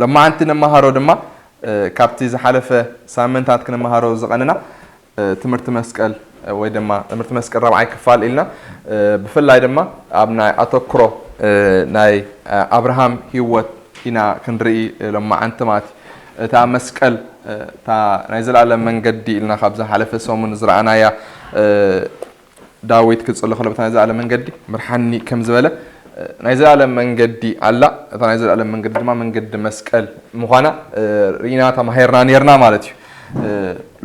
ሎማዓንቲ ንመሃሮ ድማ፣ እ፣ ካብቲ ዝሓለፈ ሳምንታት ክንመሃሮ ዝቐንና፣ እ፣ ትምህርቲ መስቀል፣ እ፣ ወይ ድማ ትምህርቲ መስቀል ራብዓይ ክፋል ኢልና፣ እ፣ ብፍላይ ድማ ኣብ ናይ ኣተኩሮ፣ እ፣ ናይ፣ እ፣ ኣብርሃም ህይወት ኢና ክንርኢ፣ እ፣ ሎማዓንቲ ማለት እዩ። እታ መስቀል፣ እ፣ እታ ናይ ዘላለም መንገዲ ኢልና ካብ ዝሓለፈ ሰሙን ዝረኣናያ፣ እ፣ ዳዊት ክጽሎ ከሎ፣ በታ ናይ ዘላለም መንገዲ ምርሓኒ ከም ዝበለ፣ እ፣ ናይ ዘላለም መንገዲ ኣላ። እታ ናይ ዘላለም መንገዲ ድማ መንገዲ መስቀል ምዃና፣ እ፣ ርኢና ተማሂርና ኔርና ማለት እዩ። እ፣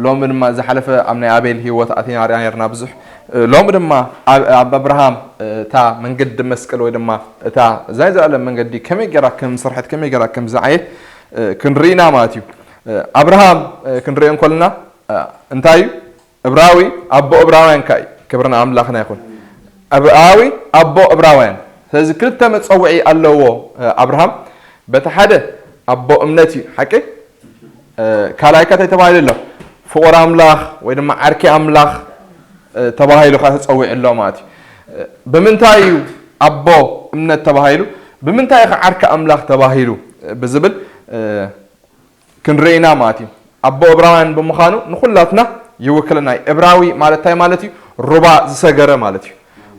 ሎሚ ድማ ዝሓለፈ ኣብ ናይ ኣቤል ህይወት ኣቲና ርኢና ኔርና ብዙሕ። እ፣ ሎሚ ድማ ኣብ፣ ኣብ ኣብርሃም፣ እ፣ እታ መንገዲ መስቀል ወይ ድማ እታ ናይ ዘላለም መንገዲ ከመይ ገይራ ከም ዝሰርሐት፣ ከመይ ገይራ ከም ዝዓየት፣ እ፣ ክንርኢና ማለት እዩ። እ፣ ኣብርሃም፣ እ፣ ክንሪኦ እንከለና፣ እ፣ እንታይ እዩ? እብራዊ፣ ኣቦ እብራውያን ከኣ እዩ። ክብሪ ንኣምላኽና ይኹን። እብራዊ፣ ኣቦ እብራውያን። ስለዚ ክልተ መጸውዒ ኣለዎ፣ እ፣ ኣብርሃም። በቲ ሓደ ኣቦ እምነት እዩ፣ ሓቂ? እ፣ ካልኣይ ከ እንታይ ተባሂሉ ኣሎ? ፍቑር ኣምላኽ ወይ ድማ ዓርኪ ኣምላኽ፣ እ፣ ተባሂሉ ከኣ ተጸዊዑ ኣሎ ማለት እዩ። እ፣ ብምንታይ እዩ ኣቦ እምነት ተባሂሉ? ብምንታይ እዩ ከ ዓርኪ ኣምላኽ ተባሂሉ? እ፣ ብዝብል፣ እ፣ ክንርኢና ማለት እዩ። ኣቦ እብራውያን ብምዃኑ ንኹላትና ይውክለና እዩ። እብራዊ ማለት እንታይ ማለት እዩ? ሩባ ዝሰገረ ማለት እዩ።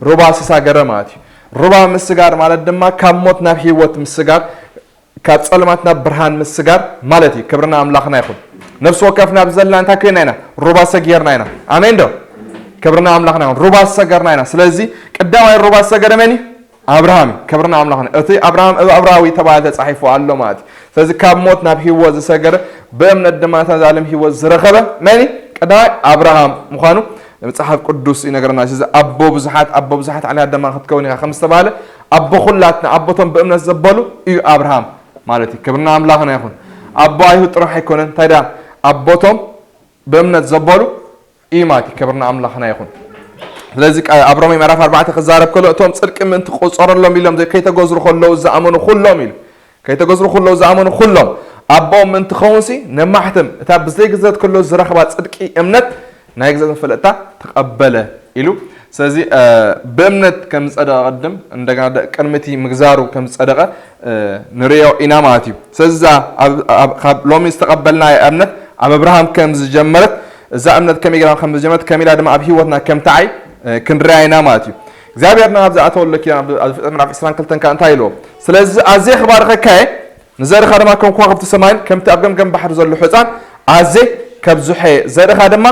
ሩባ ዝሰገረ ማለት እዩ። ሩባ ምስጋር ማለት ድማ ካብ ሞት ናብ ህይወት ምስጋር፣ ካብ ጸልማት ናብ ብርሃን ምስጋር ማለት እዩ። ክብርና ኣምላኽና ይኹን። ነፍሲ ወከፍና ብዘለና እንታይ ኮይና ኢና? ሩባ ሰጊርና ኢና። ኣሜን ዶ? ክብርና ኣምላኽና ይኹን። ሩባ ዝሰገርና ኢና። ስለዚ ቀዳማይ ሩባ ዝሰገረ መን እዩ? ኣብርሃም እዩ። ክብርና ኣምላኽና። እቲ ኣብርሃም እብ ኣብራዊ ተባሂሉ ተጻሒፉ ኣሎ ማለት እዩ። ስለዚ ካብ ሞት ናብ ህይወት ዝሰገረ፣ ብእምነት ድማ እታ ዘላለም ህይወት ዝረኸበ መን እዩ? ቀዳማይ ኣብርሃም ምዃኑ መጽሓፍ ቅዱስ ይነግረና። ስለዚ ኣቦ ብዙሓት፣ ኣቦ ብዙሓት ዓሌታት ድማ ክትከውን ኢኻ ከም ዝተባህለ፣ ኣቦ ኩላትና፣ ኣቦቶም ብእምነት ዘበሉ እዩ ኣብርሃም ማለት እዩ። ክብርና ኣምላኽና ይኹን። ኣቦ ኣይሁድ ጥራሕ ኣይኮነን። እንታይ ደኣ? ኣቦቶም ብእምነት ዘበሉ እዩ ማለት እዩ። ክብርና ኣምላኽና ይኹን። ስለዚ ቃ-፣ ኣብ ሮሜ ምዕራፍ ኣርባዕተ ክዛረብ ከሎ፣ እቶም ጽድቂ ምእንቲ ክቑጸረሎም ኢሎም ዘ-፣ ከይተገዝሩ ከለዉ ዝኣመኑ ኩሎም ኢሉ። ከይተገዝሩ ከለዉ ዝኣመኑ ኩሎም። ኣቦኦም ምእንቲ ኸውንሲ ነማሕትም እታ ብዘይግዘት ከሎ ዝረኽባ ጽድቂ እምነት ናይ ግዘት መፈለጥታ ተቐበለ ኢሉ። ስለዚ፣ እ፣ ብእምነት ከም ዝጸደቐ ቅድም እንደገና ደ-፣ ቅድሚ እቲ ምግዛሩ ከም ዝጸደቐ፣ እ፣ ንርእዮ ኢና ማለት እዩ። ስለዚ እዛ ኣብ፣ ኣብ፣ ካብ ሎሚ ዝተቐበልናዮ እምነት ኣብ ኣብርሃም ከም ዝጀመረት፣ እዛ እምነት ከመይ ጌራ ከም ዝጀመረት፣ ከመይ ኢላ ድማ ኣብ ህይወትና ከም ትዓይ፣ እ፣ ክንርያ ኢና ማለት እዩ። እግዚኣብሔር ናብ ዝኣተወሉ ኪዳን ኣብ፣ ኣብ ፍጥረት ምዕራፍ ዕስራን ክልተን ከኣ እንታይ ኢልዎ? ስለዚ ኣዝየ ክባርኸካ እየ፣ ንዘርእኻ ድማ ከም ከዋኽብቲ ሰማይን ከምቲ ኣብ ገምገም ባሕሪ ዘሎ ሑጻን ኣዝየ ከብዝሖ እየ፣ ዘርእኻ ድማ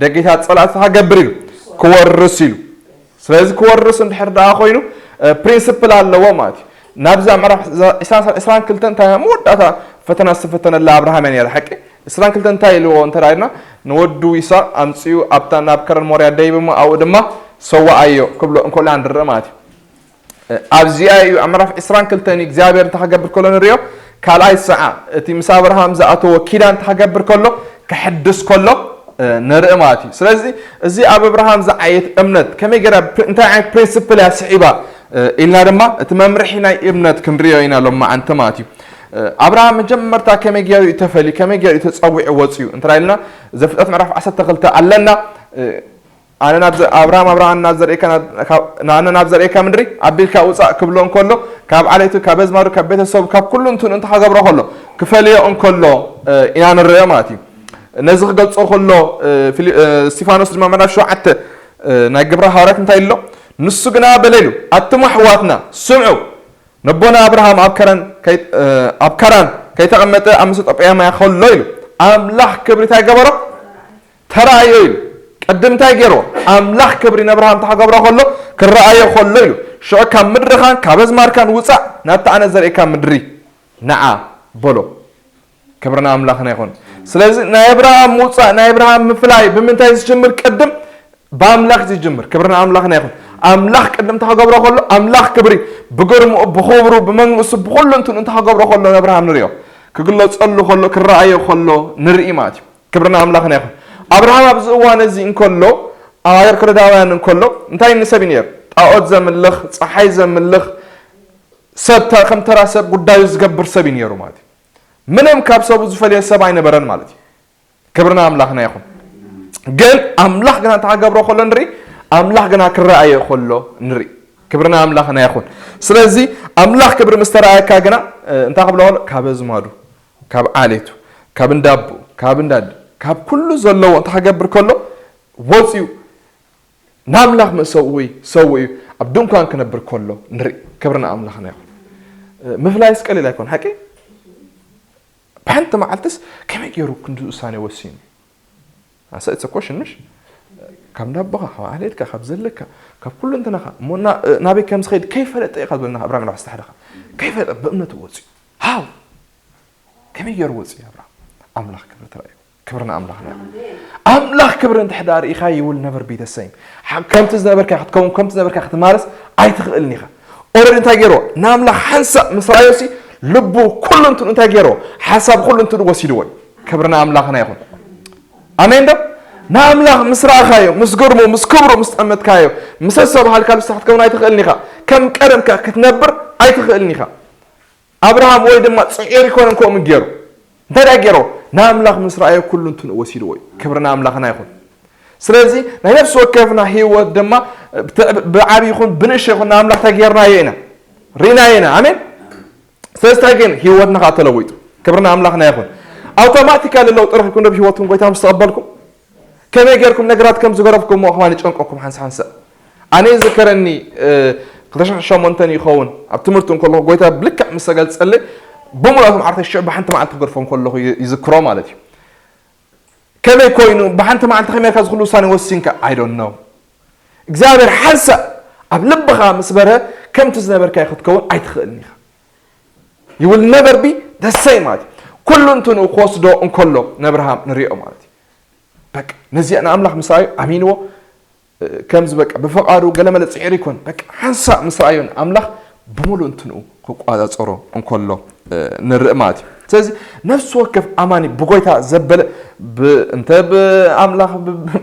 ደጌታት ጸላእትኻ ክገብር ኢሉ፣ ክወርስ ኢሉ። ስለዚ ክወርስ እንድሕር ደኣ ኮይኑ፣ እ፣ ፕሪንስፕል ኣለዎ ማለት እዩ። ናብዛ ምዕራፍ ዕስራን ክልተን እንታይ መወዳእታ ፈተና ዝተፈተነላ ኣብርሃም እያ ነይራ፣ ሓቂ? ዕስራን ክልተን እንታይ ኢልዎ እንተ ደኣ ኢልና፣ ንወዱ ይስሐቅ ኣምጺኡ ኣብታ ናብ ከረን ሞርያ ደይቡ እሞ ኣብኡ ድማ ሰዋኣዮ ክብሎ እንከሎ ንርእ ማለት እዩ። እ፣ ኣብዚኣ እዩ ኣብ ምዕራፍ ዕስራን ክልተን እግዚኣብሔር እንታይ ክገብር ከሎ ንሪኦ። ካልኣይ ሰዓ እቲ ምስ ኣብርሃም ዝኣተዎ ኪዳን እንታይ ክገብር ከሎ፣ ክሕድስ ከሎ፣ እ፣ ንርኢ ማለት እዩ። ስለዚ እዚ ኣብ ኣብርሃም ዝዓየት እምነት ከመይ ገይራ፣ ፕ-፣ እንታይ ዓይነት ፕሪንስፕል እያ ስዒባ፣ እ፣ ኢልና ድማ እቲ መምርሒ ናይ እምነት ክንሪኦ ኢና ሎማዓንቲ ማለት እዩ። እ፣ ኣብርሃም መጀመርታ ከመይ ገይሩ እዩ ተፈልዩ፣ ከመይ ገይሩ እዩ ተጸዊዑ ወፅዩ እንተ ኢልና፣ ዘፍጥረት ምዕራፍ ዓሰርተ ክልተ ኣለና። እ፣ ኣነ ናብ ዘ-፣ ኣብርሃም፣ ኣብርሃም ናብ ዘርእካ፣ ናብ፣ ካብ፣ ንኣነ ናብ ዘርእካ ምድሪ ኣቢልካ ውጻእ ክብሎ እንከሎ፣ ካብ ዓሌቱ፣ ካብ ኣዝማዱ፣ ካብ ቤተሰቡ፣ ካብ ኩሉ እንትኑ እንታይ ክገብሮ ከሎ፣ ክፈልዮ እንከሎ፣ እ፣ ኢና ንርእዮ ማለት እዩ። ነዚ ክገልጾ ከሎ፣ እ፣ ፊሊ-፣ እ፣ እስጢፋኖስ ድማ ምዕራፍ ሸውዓተ፣ እ፣ ናይ ግብሪ ሃዋርያት እንታይ ኢሎ? ንሱ ግና በለ ኢሉ፣ ኣቱም ኣሕዋትና ስምዑ፣ ነቦና ኣብርሃም ኣብ ከረን ከይ-፣ እ፣ ኣብ ካራን ከይተቐመጠ ኣብ መሰጦጳምያ ከሎ ኢሉ፣ ኣምላኽ ክብሪ እንታይ ገበሮ? ተራእዮ ኢሉ። ቅድም እንታይ ገይርዎ? ኣምላኽ ክብሪ ነብርሃም እንታይ ክገብሮ ከሎ? ክረኣዮ ከሎ ኢሉ። ሽዑ ካብ ምድርኻን ካብ ኣዝማድካን ውጻእ፣ ናብቲ ኣነ ዘርእካ ምድሪ ንዓ በሎ። ክብሪ ንኣምላኽና ይኹን። ስለዚ ናይ ኣብርሃም ምውጻእ፣ ናይ ኣብርሃም ምፍላይ ብምንታይ ዝጅምር? ቅድም ብኣምላኽ ዝጅምር። ክብሪ ንኣምላኽና ይኹን። ኣምላኽ ቅድም እንታይ ክገብሮ ከሎ? ኣምላኽ ክብሪ ብግርምኡ፣ ብኽብሩ፣ ብመንግስቱ፣ ብኹሉ እንትኑ እንታይ ክገብሮ ከሎ ንኣብርሃም ንሪኦ። ክግለጸሉ ከሎ፣ ክረኣዮ ከሎ ንርኢ ማለት እዩ። ክብሪ ንኣምላኽና ይኹን። ኣብርሃም ኣብዚ እዋን እዚ እንከሎ፣ ኣብ ሃገር ከለዳውያን እንከሎ፣ እንታይ ንሰብ እዩ ነይሩ? ጣኦት ዘምልኽ፣ ጸሓይ ዘምልኽ፣ ሰብ ተ-፣ ከም ተራ ሰብ ጉዳዩ ዝገብር ሰብ እዩ ነይሩ ማለት እዩ። ምንም ካብ ሰቡ ዝፈልዮ ሰብ ኣይነበረን ማለት እዩ። ክብሪ ንኣምላኽና ይኹን። ግን ኣምላኽ ግና እንታይ ክገብሮ ከሎ ንርኢ? ኣምላኽ ግና ክረኣዮ ከሎ ንርኢ። ክብሪ ንኣምላኽና ይኹን። ስለዚ ኣምላኽ ክብሪ ምስ ተረኣየካ ግና፣ እ፣ እንታይ ክብሎ ከሎ? ካብ ኣዝማዱ ካብ ዓሌቱ፣ ካብ እንዳቦ፣ ካብ እንዳደ፣ ካብ ኩሉ ዘለዎ እንታይ ክገብር ከሎ ወፂኡ ናምላኽ መሰውኢ ሰውኡ ኣብ ድንኳን ክነብር ከሎ ንርኢ። ክብሪ ንኣምላኽና ይኹን። ምፍላይስ ቀሊል ኣይኮን ሓቂ። ብሓንቲ መዓልትስ ከመይ ገይሩ ክንዲ ውሳኔ ወሲኑ? ኣሰ it's a question ምሽ? ካብ እንዳቦኻ፣ ካብ ዓሌትካ፣ ካብ ዘለካ፣ ካብ ኩሉ እንትናኻ እሞ ናበይ ከም ዝኸይድ ከይፈለጠ እዩ ካብ ዘለና ኣብራም ዕራፍ ዝተሓደኻ ከይፈለጠ ብእምነቱ ወፂኡ ሃው ከመይ ገይሩ ወፂኡ ኣብራም? ኣምላኽ ክብሪ ተራእዩ። ክብሪ ንኣምላኽና ይኹን። ኣምላኽ ክብሪ እንድሕር ደኣ ርኢኻ you will never be the same። ከምቲ ዝነበርካ ክትከውን ከምቲ ዝነበርካ ክትማለስ ኣይትኽእልን ኢኻ። ኦረዲ እንታይ ገይርዎ? ንኣምላኽ ሓንሳእ ምስ ረኣዮሲ ልቡ ኩሉ እንትኑ እንታይ ገይርዎ? ሓሳብ ኩሉ እንትኑ ወሲድዎ እዩ። ክብሪ ንኣምላኽና ይኹን። ኣሜን ዶ? ንኣምላኽ ምስ ረኣኻዮ፣ ምስ ግርሙ፣ ምስ ክብሩ ምስ ጠመትካዮ፣ ምስ ኣስተብሃልካሉ ንስኻ ክትከውን ኣይትኽእልን ኢኻ። ከም ቀደምካ ክትነብር ኣይትኽእልን ኢኻ። ኣብርሃም ወይ ድማ ጽዒር ይኮነን ከምኡ ገይሩ እንታይ ደኣ ገይሩ? ንኣምላኽ ምስ ረኣዮ ኩሉ እንትንኡ ወሲድዎ እዩ። ክብሪ ንኣምላኽና ይኹን። ስለዚ ናይ ነፍሲ ወከፍና ህይወት ድማ ብዓብዪ ይኹን ብንእሽቶ ይኹን ንኣምላኽ እንታይ ገይርናዮ ኢና? ርኢናዮ ኢና። ኣሜን። ስለዚ እንታይ ግን ህይወትና ከዓ ተለዊጡ። ክብሪ ንኣምላኽና ይኹን። ኣውቶማቲካሊ ለውጢ ረኺብኩም ዶ ብህይወትኩም ጎይታ ምስ ተቐበልኩም? ከመይ ጌርኩም ነገራት ከም ዝገረፍኩሞ ከማን ይጨንቀኩም ሓንሳ ሓንሳ። ኣነ ይዝከረኒ ክልተ ሽሕን ሸሞንተን ይኸውን ኣብ ትምህርቲ እንከለኹ ጎይታ ብልክዕ ምስ ተገልጸለይ ብምሉእ ኣቶም ዓርተይ ሽዑ ብሓንቲ መዓልቲ ክገርፎም ከለኹ ይዝክሮ ማለት እዩ። ከመይ ኮይኑ ብሓንቲ መዓልቲ ከመይ ጌርካ ዝኽሉ ውሳኔ ወሲንካ? I don't know። እግዚኣብሔር ሓንሳ ኣብ ልብኻ ምስ በርሀ ከምቲ ዝነበርካዮ ክትከውን ኣይትኽእልን ኢኻ። You will never be the same ማለት እዩ። ኩሉ እንትንኡ ክወስዶ እንከሎ ነብርሃም ንሪኦ ማለት እዩ። በቃ ነዚኣ ንኣምላኽ ምስ ረኣዩ ኣሚንዎ ከምዚ በቃ ብፍቓዱ ገለመለ ጽዒር ይኮን በቃ ሓንሳእ ምስ ረኣዩ ንኣምላኽ ብምሉእ እንትንኡ ክቋጻጸሮ እንከሎ ንርኢ ማለት እዩ። ስለዚ ነፍሲ ወከፍ ኣማኒ ብጎይታ ዘበለ እንተ ብኣምላኽ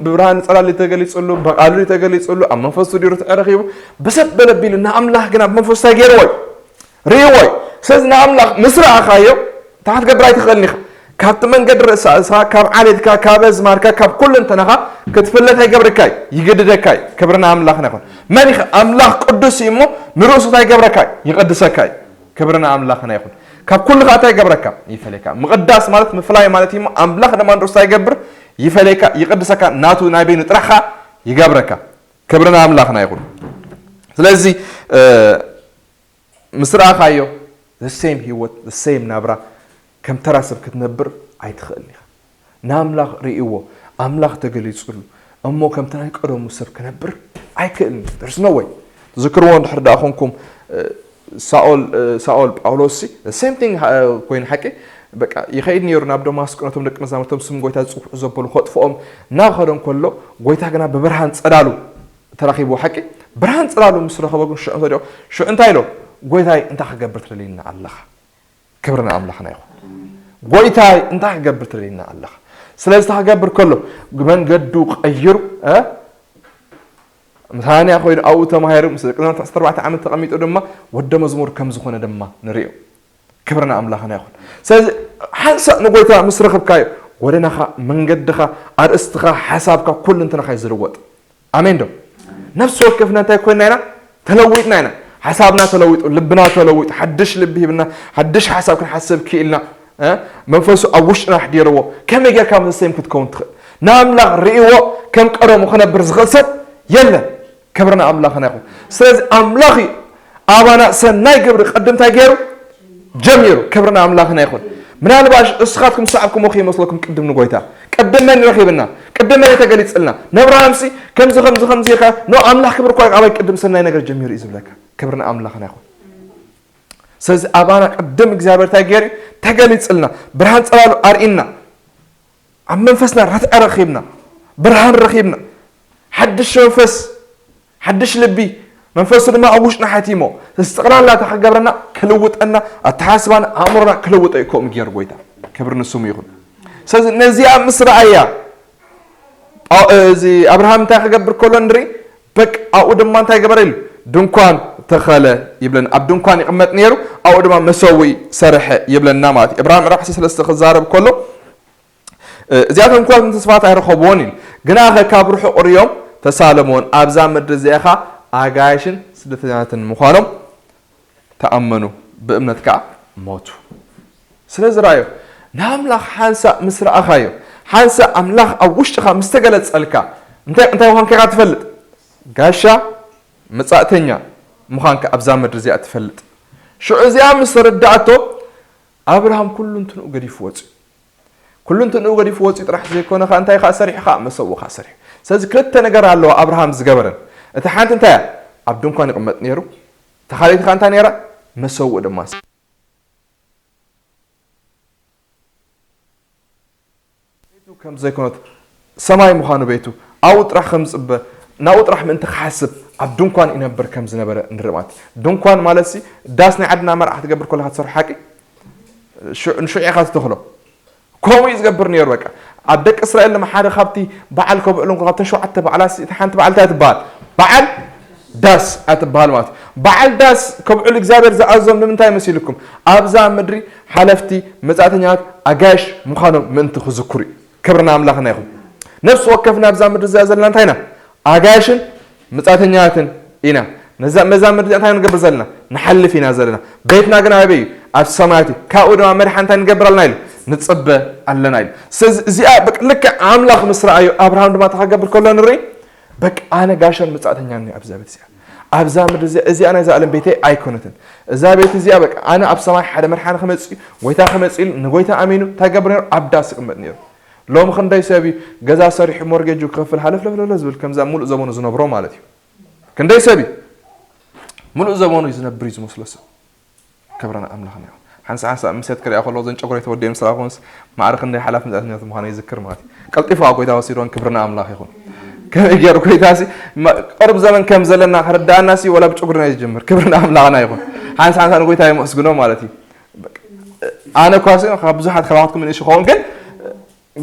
ብብርሃን ጸላሊ ተገሊጹሉ ብቓሉ ተገሊጹሉ ኣብ መንፈሱ ዲሩ ተረኺቡ ብሰብ በለ ቢሉ ንኣምላኽ ግን ኣብ መንፈሱ እንታይ ገይርዎ እዩ ርእይዎ እዩ። ስለዚ ንኣምላኽ ምስ ረኣኻዮ እንታይ ክትገብር ኣይትኽእልን ኢኻ። ካብቲ መንገዲ ርእሳ እስኻ ካብ ዓሌትካ ካብ ኣዝማድካ ካብ ኩሉ እንተነኻ ክትፍለጥ ኣይገብረካ እዩ ይግድደካ እዩ። ክብሪ ንኣምላኽና ይኹን። መን ኢኻ ኣምላኽ ቅዱስ እዩ እሞ ንርእሱ እንታይ ይገብረካ እዩ ይቕድሰካ እዩ። ክብሪ ንኣምላኽና ይኹን። ካብ ኩሉ ኸዓ እንታይ ይገብረካ ይፈለካ። ምቕዳስ ማለት ምፍላይ ማለት እዩ እሞ ኣምላኽ ድማ ንርእሱ እንታይ ይገብር ይፈለካ ይቕድሰካ ናቱ ናይ በይኑ ጥራሕ ኸዓ ይገብረካ። ክብሪ ንኣምላኽና ይኹን። ስለዚ ምስ ረኣኻዮ the same ህይወት the same ናብራ ከም ተራ ሰብ ክትነብር ኣይትኽእልን ኢኻ። ንኣምላኽ ርእይዎ ኣምላኽ ተገሊጹሉ እሞ ከምቲ ናይ ቀደሙ ሰብ ክነብር ኣይክእልን። There's no way። ትዝክርዎ እንድሕር ደኣ ኾንኩም ሳኦል ሳኦል ጳውሎስ the same thing ኮይኑ ሓቂ በቃ ይኸይድ ነይሩ ናብ ደማስቆ ነቶም ደቂ መዛሙርቶም ስም ጎይታ ዝጽውዑ ዘበሉ ከጥፍኦም እናኸደ እንከሎ ጎይታ ግና ብብርሃን ጸዳሉ ተራኺብዎ ሓቂ ብርሃን ጽላሉ ምስ ረኸቦ ግን ሽዑ ተዲኦ ሽዑ እንታይ ኢሎ ጎይታይ እንታይ ክገብር ትደልየና ኣለኻ? ክብሪ ንኣምላኽና ይኹን። ጎይታይ እንታይ ክገብር ትደልየና ኣለኻ? ስለዚ እንታይ ክገብር ከሎ መንገዱ ቀይሩ እ ምስ ሃንያ ኮይኑ ኣብኡ ተማሂሩ ምስ ደቂ ሰባት ዓሰርተ ኣርባዕተ ዓመት ተቐሚጡ ድማ ወደ መዝሙር ከም ዝኾነ ድማ ንሪኦ። ክብሪ ንኣምላኽና ይኹን። ስለዚ ሓንሳእ ንጎይታ ምስ ረኽብካዮ ጎደናኻ፣ መንገድኻ፣ ኣርእስትኻ፣ ሓሳብካ፣ ኩሉ እንትናኻ እዩ ዝልወጥ። ኣሜን ዶ? ነፍሲ ወከፍና እንታይ ኮይንና ኢና? ተለዊጥና ኢና። ሓሳብና ተለዊጡ፣ ልብና ተለዊጡ፣ ሓድሽ ልቢ ሂብና፣ ሓድሽ ሓሳብ ክንሓስብ ክኢልና፣ እ? መንፈሱ ኣብ ውሽጥና ኣሕዲርዎ። ከመይ ጌርካ መሰሰይም ክትከውን ትኽእል? ንኣምላኽ ርእይዎ ከም ቀደሙ ክነብር ዝኽእል ሰብ የለን። ክብሪ ንኣምላኽና ይኹን። ስለዚ ኣምላኽ እዩ ኣባና ሰናይ ግብሪ ቅድም እንታይ ገይሩ ጀሚሩ። ክብሪ ንኣምላኽና ይኹን። ምናልባሽ እስኻትኩም ዝሰዓብኩሞ ከይመስለኩም ቅድም ንጎይታ ቅድም መን ረኺብና ቅድም መን ተገሊጽልና ነብርሃምሲ ከምዚ ከምዚ ከምዚ ኢኻ ኖ ኣምላኽ ክብሪ እኳ ኣባይ ቅድም ሰናይ ነገር ጀሚሩ እዩ ዝብለካ። ክብሪ ንኣምላኽና ይኹን። ስለዚ ኣባና ቅድም እግዚኣብሔር እንታይ ገይሩ ተገሊጽልና ብርሃን ጸላሉ ኣርኢና ኣብ መንፈስና ርትዐ ረኺብና ብርሃን ረኺብና ሓድሽ መንፈስ ሓድሽ ልቢ መንፈሱ ድማ ኣብ ውሽጥና ሓቲሞ እዚ ጠቕላላ እታ ክገብረና ክልውጠና ኣተሓስባና ኣእምሮና ክልውጦ እዩ ከምኡ ገይሩ ጎይታ ክብሪ ንስሙ ይኹን። ስለዚ ነዚኣ ምስ ረኣያ እዚ ኣብርሃም እንታይ ክገብር ከሎ ንርኢ በቅ ኣብኡ ድማ እንታይ ገበረ ኢሉ ድንኳን ተኸለ ይብለና ኣብ ድንኳን ይቕመጥ ነይሩ ኣብኡ ድማ መሰውኢ ሰርሐ ይብለና ማለት እዩ። ኣብርሃም ዕራፍ ሰለስተ ክዛረብ ከሎ እዚኣቶም ኩላቶም ተስፋታት ኣይረኸብዎን ኢሉ። ግናኸ ካብ ርሑቕ ርእዮም ተሳለምዎን ኣብዛ ምድሪ እዚኣ ኸኣ ኣጋይሽን ስደተኛታትን ምዃኖም ተኣመኑ፣ ብእምነት ከኣ ሞቱ። ስለዚ ርኣዮ፣ ንኣምላኽ ሓንሳእ ምስ ረኣኻዮ፣ ሓንሳእ ኣምላኽ ኣብ ውሽጥኻ ምስ ተገለጸልካ፣ እንታይ እንታይ ምዃንካ ኢኻ ትፈልጥ? ጋሻ መጻእተኛ ምዃንካ ኣብዛ ምድሪ እዚኣ ትፈልጥ። ሽዑ እዚኣ ምስ ተረዳእቶ፣ ኣብርሃም ኩሉ እንትንኡ ገዲፉ ወፅዩ። ኩሉ እንትንኡ ገዲፉ ወፅዩ ጥራሕ ዘይኮነ፣ ከዓ እንታይ ከዓ ሰሪሑ? ከዓ መሰውኡ ከዓ ሰሪሑ። ስለዚ ክልተ ነገር ኣለዎ ኣብርሃም ዝገበረን። እቲ ሓንቲ እንታይ እያ? ኣብ ድንኳን ይቕመጥ ነይሩ። እታ ካልኣይቲ ከዓ እንታይ ነይራ? መሰውኡ ድማ ቤቱ ከም ዘይኮነት፣ ሰማይ ምዃኑ ቤቱ፣ ኣብኡ ጥራሕ ከም ዝጽበ፣ ናብኡ ጥራሕ ምእንቲ ክሓስብ ኣብ ድንኳን ይነብር ከም ዝነበረ ንርኢ ማለት እዩ። ድንኳን ማለት ሲ ዳስ ናይ ዓድና መርዓ ክትገብር ከለኻ ትሰርሖ ሓቂ? ሽዑ ንሽዑ ኢኻ ትተኽሎ። ከምኡ እዩ ዝገብር ነይሩ። በቃ ኣብ ደቂ እስራኤል ድማ ሓደ ካብቲ በዓል ከብዕሉ እንኮ ካብተን ሸውዓተ በዓላት ሲ እቲ ሓንቲ በዓል እንታይ ትበሃል? በዓል ዳስ ኣትበሃል ማለት እዩ። በዓል ዳስ ከብዕሉ እግዚኣብሔር ዝኣዞም ንምንታይ መሲልኩም? ኣብዛ ምድሪ ሓለፍቲ መጻእተኛታት ኣጋይሽ ምዃኖም ምእንቲ ክዝክሩ እዩ። ክብርና ኣምላኽና ይኹን። ነፍሲ ወከፍና ኣብዛ ምድሪ እዚኣ ዘለና እንታይ ኢና? ኣጋይሽን መጻእተኛታትን ኢና። ነዛ መዛ ምድሪ እንታይ ንገብር ዘለና? ንሓልፍ ኢና ዘለና። ቤትና ግን ኣበይ እዩ? ኣብ ሰማያት እዩ። ካብኡ ድማ መድሓን እንታይ ንገብር ኣለና ኢሉ? ንጽበ ኣለና ኢሉ። ስለዚ እዚኣ በቃ ልክዕ ኣምላኽ ምስ ረኣዩ ኣብርሃም ድማ እንታይ ክገብር ከሎ ንርኢ? በቃ ኣነ ጋሻን መጻእተኛን እየ ኣብዛ ቤት እዚኣ። ኣብዛ ምድሪ እዚኣ፣ እዚኣ ናይ ዘላለም ቤተይ ኣይኮነትን። እዛ ቤት እዚኣ በቃ ኣነ ኣብ ሰማይ ሓደ መድሓኒ ክመጽእ እዩ፣ ጎይታ ክመጽእ ኢሉ ንጎይታ ኣሚኑ እንታይ ገብር ነይሩ? ኣብ ዳስ ይቕመጥ ነይሩ። ሎሚ ክንደይ ሰብ እዩ ገዛ ሰሪሑ ሞርጌጁ ክኸፍል ሃለፍለፍለፍ ዝብል ከምዛ ሙሉእ ዘመኑ ዝነብሮ ማለት እዩ። ክንደይ ሰብ እዩ ሙሉእ ዘመኑ እዩ ዝነብር እዩ ዝመስሎ ሰብ። ክብርና ኣምላኽና ይኹን። ሓንሳ ሓንሳ ምሴት ክሪኣ ከሎ ዘን ጨጉረይ ተወዲኦም ስራ ኮንስ ማዕረ ክንደይ ሓላፍ መጻእተኛት ምዃነ ይዝክር ማለት እዩ። ቀልጢፉ ኣብ ጎይታ ወሲዶን ክብርና ኣምላኽ ይኹን። ከመይ ገይሩ ጎይታ ሲ መ- ቅሩብ ዘመን ከም ዘለና ክርዳኣና ሲ ወላ ብጨጉርና እዩ ዝጀምር። ክብርና ኣምላኽና ይኹን። ሓንሳ ሓንሳ ንጎይታ የመስግኖ ማለት እዩ። ኣነ እኳ ሲ ካብ ብዙሓት ካባትኩም ንእሽ ይኸውን ግን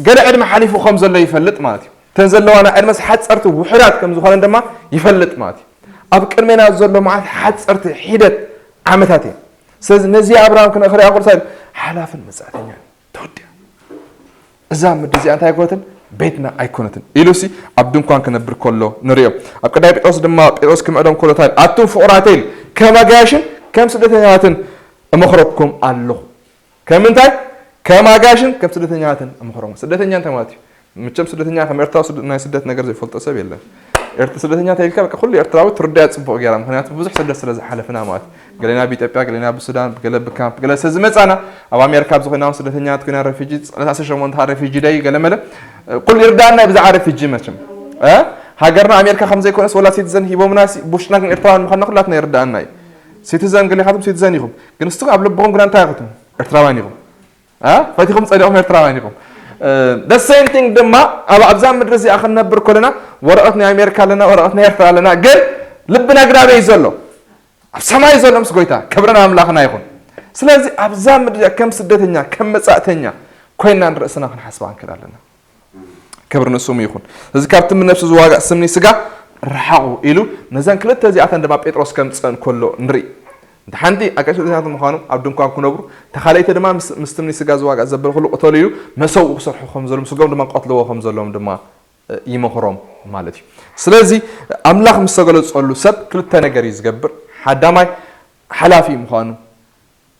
ገለ ዕድመ ሓሊፉ ከም ዘሎ ይፈልጥ ማለት እዩ። እተን ዘለዋና ዕድመስ ሓፀርቲ ውሑዳት ከም ዝኾነ ድማ ይፈልጥ ማለት እዩ። ኣብ ቅድሜና ዘሎ መዓት ሓፀርቲ ሒደት ዓመታት እየን። ስለዚ ነዚ ኣብርሃም ክነ- ክሪኣ ከሎ እንታይ ኢሉ? ሓላፍን መጻእተኛን ተወዲኣ። እዛ ምድሪ እዚኣ እንታይ ኣይኮነትን? ቤትና ኣይኮነትን ኢሉ ሲ ኣብ ድንኳን ክነብር ከሎ ንሪኦ። ኣብ ቀዳይ ጴጥሮስ ድማ ጴጥሮስ ክምዕዶም ከሎ እንታይ ኢሉ? ኣቱም ፍቑራተይ ኢሉ ከም ኣጋይሽን ከም ስደተኛታትን እመኽረኩም ኣለኹ። ከም እንታይ? ከም ኣጋይሽን ከም ስደተኛታትን እምኽሮም። ስደተኛ እንታይ ማለት እዩ? መቸም ስደተኛ ከም ኤርትራዊ ስደ- ናይ ስደት ነገር ዘይፈልጦ ሰብ የለን። ኤርት- ስደተኛ እንታይ ኢልካ በቃ ኩሉ ኤርትራዊ ትርዳያ ጽቡቕ ገይራ፣ ምኽንያቱ ብዙሕ ስደት ስለ ዝሓለፍና ማለት እዩ። ገሌና ብኢትዮጵያ፣ ገሌና ብሱዳን፣ ገለ ብካምፕ፣ ገለ ስለ ዝመጻና ኣብ ኣሜሪካ ኣብዚ ኮይና እውን ስደተኛ ኮይና ሬፊጂ፣ ሰላሳ ሸሞንተ ሬፊጂ ደይ ገለ መለ ኩሉ ይርዳኣና እዩ ብዛዕባ ሬፊጂ መቸም እ? ሃገርና ኣሜሪካ ከም ዘይኮነስ ወላ ሲቲዘን ሂቦምና ሲ- ብውሽጥና ግን ኤርትራውያን ምዃንና ኩላትና ይርዳኣና እዩ። ሲቲዘን ገሌኻትኩም ሲቲዘን ኢኹም ግን እስቲ ኣብ ልብኹም ግና እንታይ ኢኹም? ኤርትራውያን ኢኹም። እ? ፈቲኹም ጸዲቕኩም ኤርትራውያን ኢኹም። The same thing ድማ ኣብ ኣብዛ ምድሪ እዚኣ ክንነብር ከለና ወረቐት ናይ ኣሜሪካ ኣለና፣ ወረቐት ናይ ኤርትራ ኣለና፣ ግን ልብና ግን ኣበይ እዩ ዘሎ? ኣብ ሰማይ ዘሎ ምስ ጎይታ። ክብሪ ንኣምላኽና ይኹን። ስለዚ ኣብዛ ምድሪ እዚኣ ከም ስደተኛ ከም መጻእተኛ ኮይና ንርእስና ክንሓስባ ክንክእል ኣለና። ክብሪ ንስሙ ይኹን። ስለዚ ካብቲ ነፍሲ ዝዋጋእ ስምኒ ስጋ ርሓቑ ኢሉ ነዘን ክልተ እዚኣተን ድማ ጴጥሮስ ከምፅአን ከሎ ንርኢ። እንተ ሓንቲ ኣጋይሽ ስደተኛታት ምዃኖም ኣብ ድንኳን ክነብሩ፣ እታ ካልኣይቲ ድማ ምስ- ምስ ትምኒ ስጋ ዝዋጋእ ዘበለ ኩሉ ቅተሉ ኢሉ መሰውኡ ክሰርሑ ከም ዘለዎም ስጋኦም ድማ ክቐትልዎ ከም ዘለዎም ድማ እ፣ ይመኽሮም ማለት እዩ። ስለዚ ኣምላኽ ምስ ተገለጸሉ ሰብ ክልተ ነገር እዩ ዝገብር። ሓዳማይ ሓላፊ ምዃኑ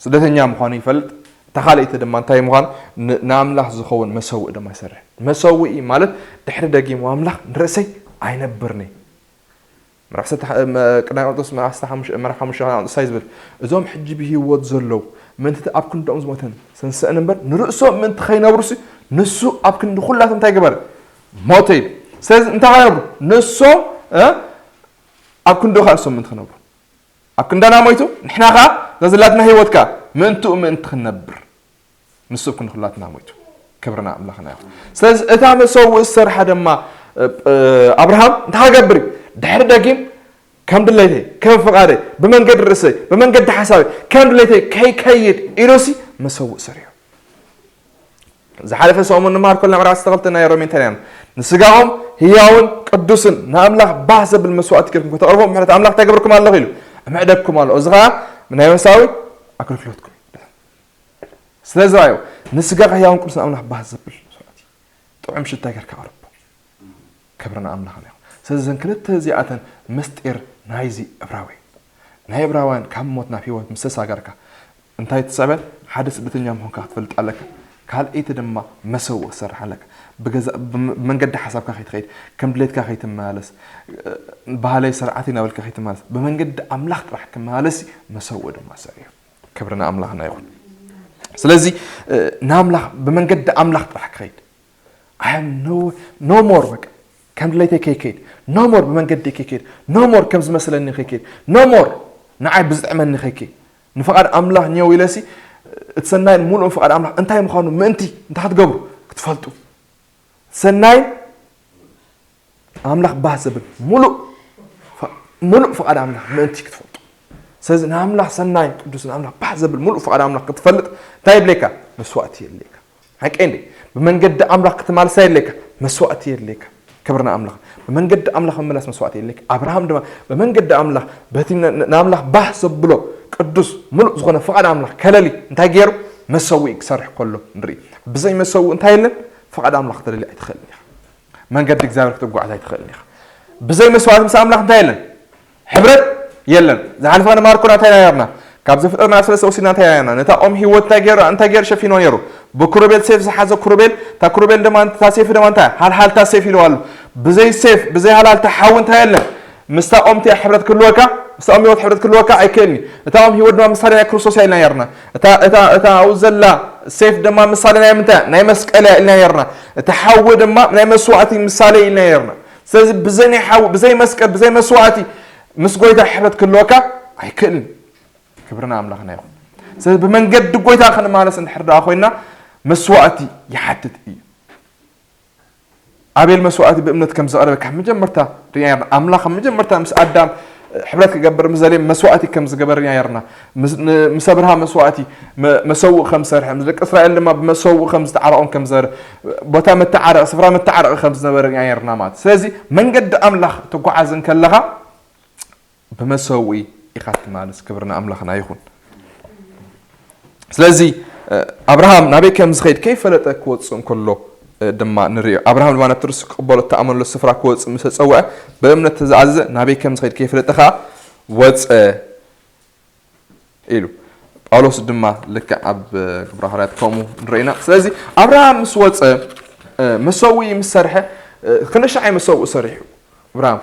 ስደተኛ ምዃኑ ይፈልጥ። እታ ካልኣይቲ ድማ እንታይ ምዃኑ ን- ንኣምላኽ ዝኸውን መሰውእ ድማ ይሰርሕ። መሰውኢ ማለት ድሕሪ ደጊሙ ኣምላኽ ንርእሰይ ኣይነብርኒ። ምዕራፍ ሰተ- መ- ቀዳማይ ቆሮንቶስ ምዕራፍ ዓሰርተ ሓሙሽተ ምዕራፍ ሓሙሽተ ቁጥሪ እንታይ ዝብል? እዞም ሕጂ ብህይወት ዘለዉ ምእንቲ ኣብ ክንዶም ዝሞተን ሰንሰእን እምበር ንርእሶም ምእንቲ ከይነብሩሲ ንሱ ኣብ ክንዲ ኩላቶም እንታይ ገበረ? ሞተ ኢሉ። ስለዚ እንታይ ክነብሩ? ንሶም እ? ኣብ ክንዲ ካልሶም ምእንቲ ክነብሩ ኣብ ክንዳና ሞይቱ ንሕና ኸዓ እዛ ዘላትና ህይወት ከኣ ምእንትኡ ምእንቲ ክንነብር ንሱ ኣብ ክንዲ ኩላትና ሞይቱ። ክብርና ኣምላኽና ይኹን። ስለዚ እታ መሰውእ ዝሰርሓ ድማ እ፣ እ፣ ኣብርሃም እንታይ ክገብር እዩ? ድሕሪ ደጊም ከም ድሌተይ ከም ፍቓደይ ብመንገዲ ርእሰይ ብመንገዲ ሓሳበይ ከም ድሌተይ ከይከይድ ኢሉሲ መሰውእ ሰሪሑ። ዝሓለፈ ሰሙን ንመሃር ኮልና ምዕራፍ ዓሰርተ ክልተ ናይ ሮሜ እንታይ ኢና ንስጋኹም ህያውን ቅዱስን ንኣምላኽ ባህ ዘብል መስዋእቲ ጌርኩም ከተቕርቦ ምሕረት ኣምላኽ እንታይ ገብርኩም ኣለኹ ኢሉ እምዕደኩም ኣሎ። እዚ ኸዓ ናይ መንፈሳዊ ኣገልግሎትኩም እዩ። ስለዚ ራእዩ ንስጋኻ ህያውን ቅዱስን ኣምላኽ ባህ ዘብል መስዋእቲ ጥዑም ሽታ ጌርካ ኣቕርቦ። ክብሪ ንኣምላኽና ይኹን። ስለዚ እዘን ክልተ እዚኣተን ምስጢር ናይዚ ዕብራዊ ናይ ዕብራውያን ካብ ሞት ናብ ህይወት ምስ ተሳገርካ እንታይ ትስዕበን? ሓደ ስደተኛ ምዃንካ ክትፈልጥ ኣለካ። ካልኣይቲ ድማ መሰውእ ክትሰርሕ ኣለካ። ብገዛ ብመንገዲ ሓሳብካ ከይትኸይድ፣ ከም ድሌትካ ከይትመላለስ፣ ባህለይ ስርዓት እናበልካ ከይትመላለስ፣ ብመንገዲ ኣምላኽ ጥራሕ ክመላለስ መሰውእ ድማ ሰሪሑ። ክብሪ ንኣምላኽና ይኹን። ስለዚ ንኣምላኽ ብመንገዲ ኣምላኽ ጥራሕ ክኸይድ። I am no no more በቃ ከም ድሌተይ ከይከይድ፣ no more ብመንገዲ ከይከይድ፣ no more ከም ዝመስለኒ ከይከይድ፣ no more ንዓይ ብዝጥዕመኒ ከይከይድ። ንፍቓድ ኣምላኽ ኘው ኢለሲ እቲ ሰናይን ሙሉእን ፍቓድ ኣምላኽ እንታይ ምዃኑ ምእንቲ እንታይ ክትገብሩ ክትፈልጡ፣ ሰናይን ኣምላኽ ባህ ዘብል ሙሉእ ሙሉእ ፍቓድ ኣምላኽ ምእንቲ ክትፈልጡ። ስለዚ ንኣምላኽ ሰናይን ቅዱስን ኣምላኽ ባህ ዘብል ሙሉእ ፍቓድ ኣምላኽ ክትፈልጥ እንታይ የድልየካ? መስዋእቲ የድልየካ። ሓቂ እንዴ? ብመንገዲ ኣምላኽ ክትማልሳ የድልየካ፣ መስዋእቲ የድልየካ። ክብርና ኣምላኽ። ብመንገዲ ኣምላኽ ምምላስ መስዋእቲ የድልየካ። ኣብርሃም ድማ ብመንገዲ ኣምላኽ በቲ ንኣምላኽ ባህ ዘብሎ ቅዱስ ሙሉእ ዝኾነ ፍቓድ ኣምላኽ ከለሊ እንታይ ገይሩ? መሰዊኢ ክሰርሕ ከሎ ንርኢ። ብዘይ መሰዊኢ እንታይ የለን? ፍቓድ ኣምላኽ ተለሊ ኣይትኽእልን ኢኻ። መንገዲ እግዚኣብሔር ክትጓዓዝ ኣይትኽእልን ኢኻ። ብዘይ መስዋዕቲ ምስ ኣምላኽ እንታይ የለን? ሕብረት የለን። ዝሓለፈ ንማርኮና እንታይ ኢና ነርና? ካብ ዘፍጥረት ምዕራፍ ሰለስተ ወሲድና እንታይ ኢና ነርና? ነታ ኦም ህይወት እንታይ ገይሩ እንታይ ገይሩ ሸፊኖ ነይሩ? ብክሩቤል ሴፍ ዝሓዘ ክሩቤል፣ እታ ክሩቤል ድማ እታ ሴፍ ድማ እንታይ ሃልሃልታ ሴፍ ኢልዋ ኣሎ። ብዘይ ሴፍ ብዘይ ሃልሃልታ ሓዊ እንታይ የለን? ምስታ ኦም እቲኣ ሕብረት ክህልወካ፣ ምስታ ኦም ህይወት ሕብረት ክህልወካ ኣይክእልን እዩ። እታ ኦም ህይወት ድማ ምሳሌ ናይ ክርስቶስ እያ ኢልና ነርና። እታ እታ እታ ኣብኡ ዘላ ሴፍ ድማ ምሳሌ ናይ ምንታይ? ናይ መስቀል እያ ኢልና ነርና። እቲ ሓዊ ድማ ናይ መስዋእቲ ምሳሌ ኢልና ነርና። ስለዚ ብዘይ ናይ ሓዊ ብዘይ መስቀል ብዘይ መስዋእቲ ምስ ጎይታ ሕብረት ክህልወካ ኣይክእልን። ክብርና ኣምላኽና ይኹን። ስለዚ ብመንገዲ ጎይታ ክንማለስ እንድሕር ደኣ ኮይና መስዋእቲ ይሓትት እዩ። ኣቤል መስዋእቲ ብእምነት ከም ዘቕረበ ካብ መጀመርታ ርኢና ነርና። ኣምላኽ ካብ መጀመርታ ምስ ኣዳም ሕብረት ክገብር ምስ ዘልየ መስዋእቲ ከም ዝገበር ርኢና ነርና። ምስ ኣብርሃም መስዋእቲ መሰውእ ከም ዝሰርሐ ምስ ደቂ እስራኤል ድማ ብመሰውእ ከም ዝተዓረቑን ከም ዝነበረ ቦታ መተዓረቂ ስፍራ መተዓረቂ ከም ዝነበረ ርኢና ነርና ማለት። ስለዚ መንገዲ ኣምላኽ ትጓዓዝ እንከለኻ ብመሰውኢ ኢኻ ትማልስ። ክብሪ ንኣምላኽና ይኹን። ስለዚ ኣብርሃም ናበይ ከም ዝኸይድ ከይፈለጠ ክወፅእ እንከሎ ድማ ንሪኦ። ኣብርሃም ድማ ነቲ ርሱ ክቕበሎ እተኣመነሉ ስፍራ ክወፅእ ምስ ተፀውዐ ብእምነት ተዝኣዘዘ ናበይ ከም ዝኸይድ ከይፈለጠ ከዓ ወፀ ኢሉ። ጳውሎስ ድማ ልክዕ ኣብ ግብረ ሃዋርያት ከምኡ ንርኢ ኢና። ስለዚ ኣብርሃም ምስ ወፀ መሰውኢ ምስ ሰርሐ ክንሻዓይ መሰውኢ ሰሪሑ ኣብርሃም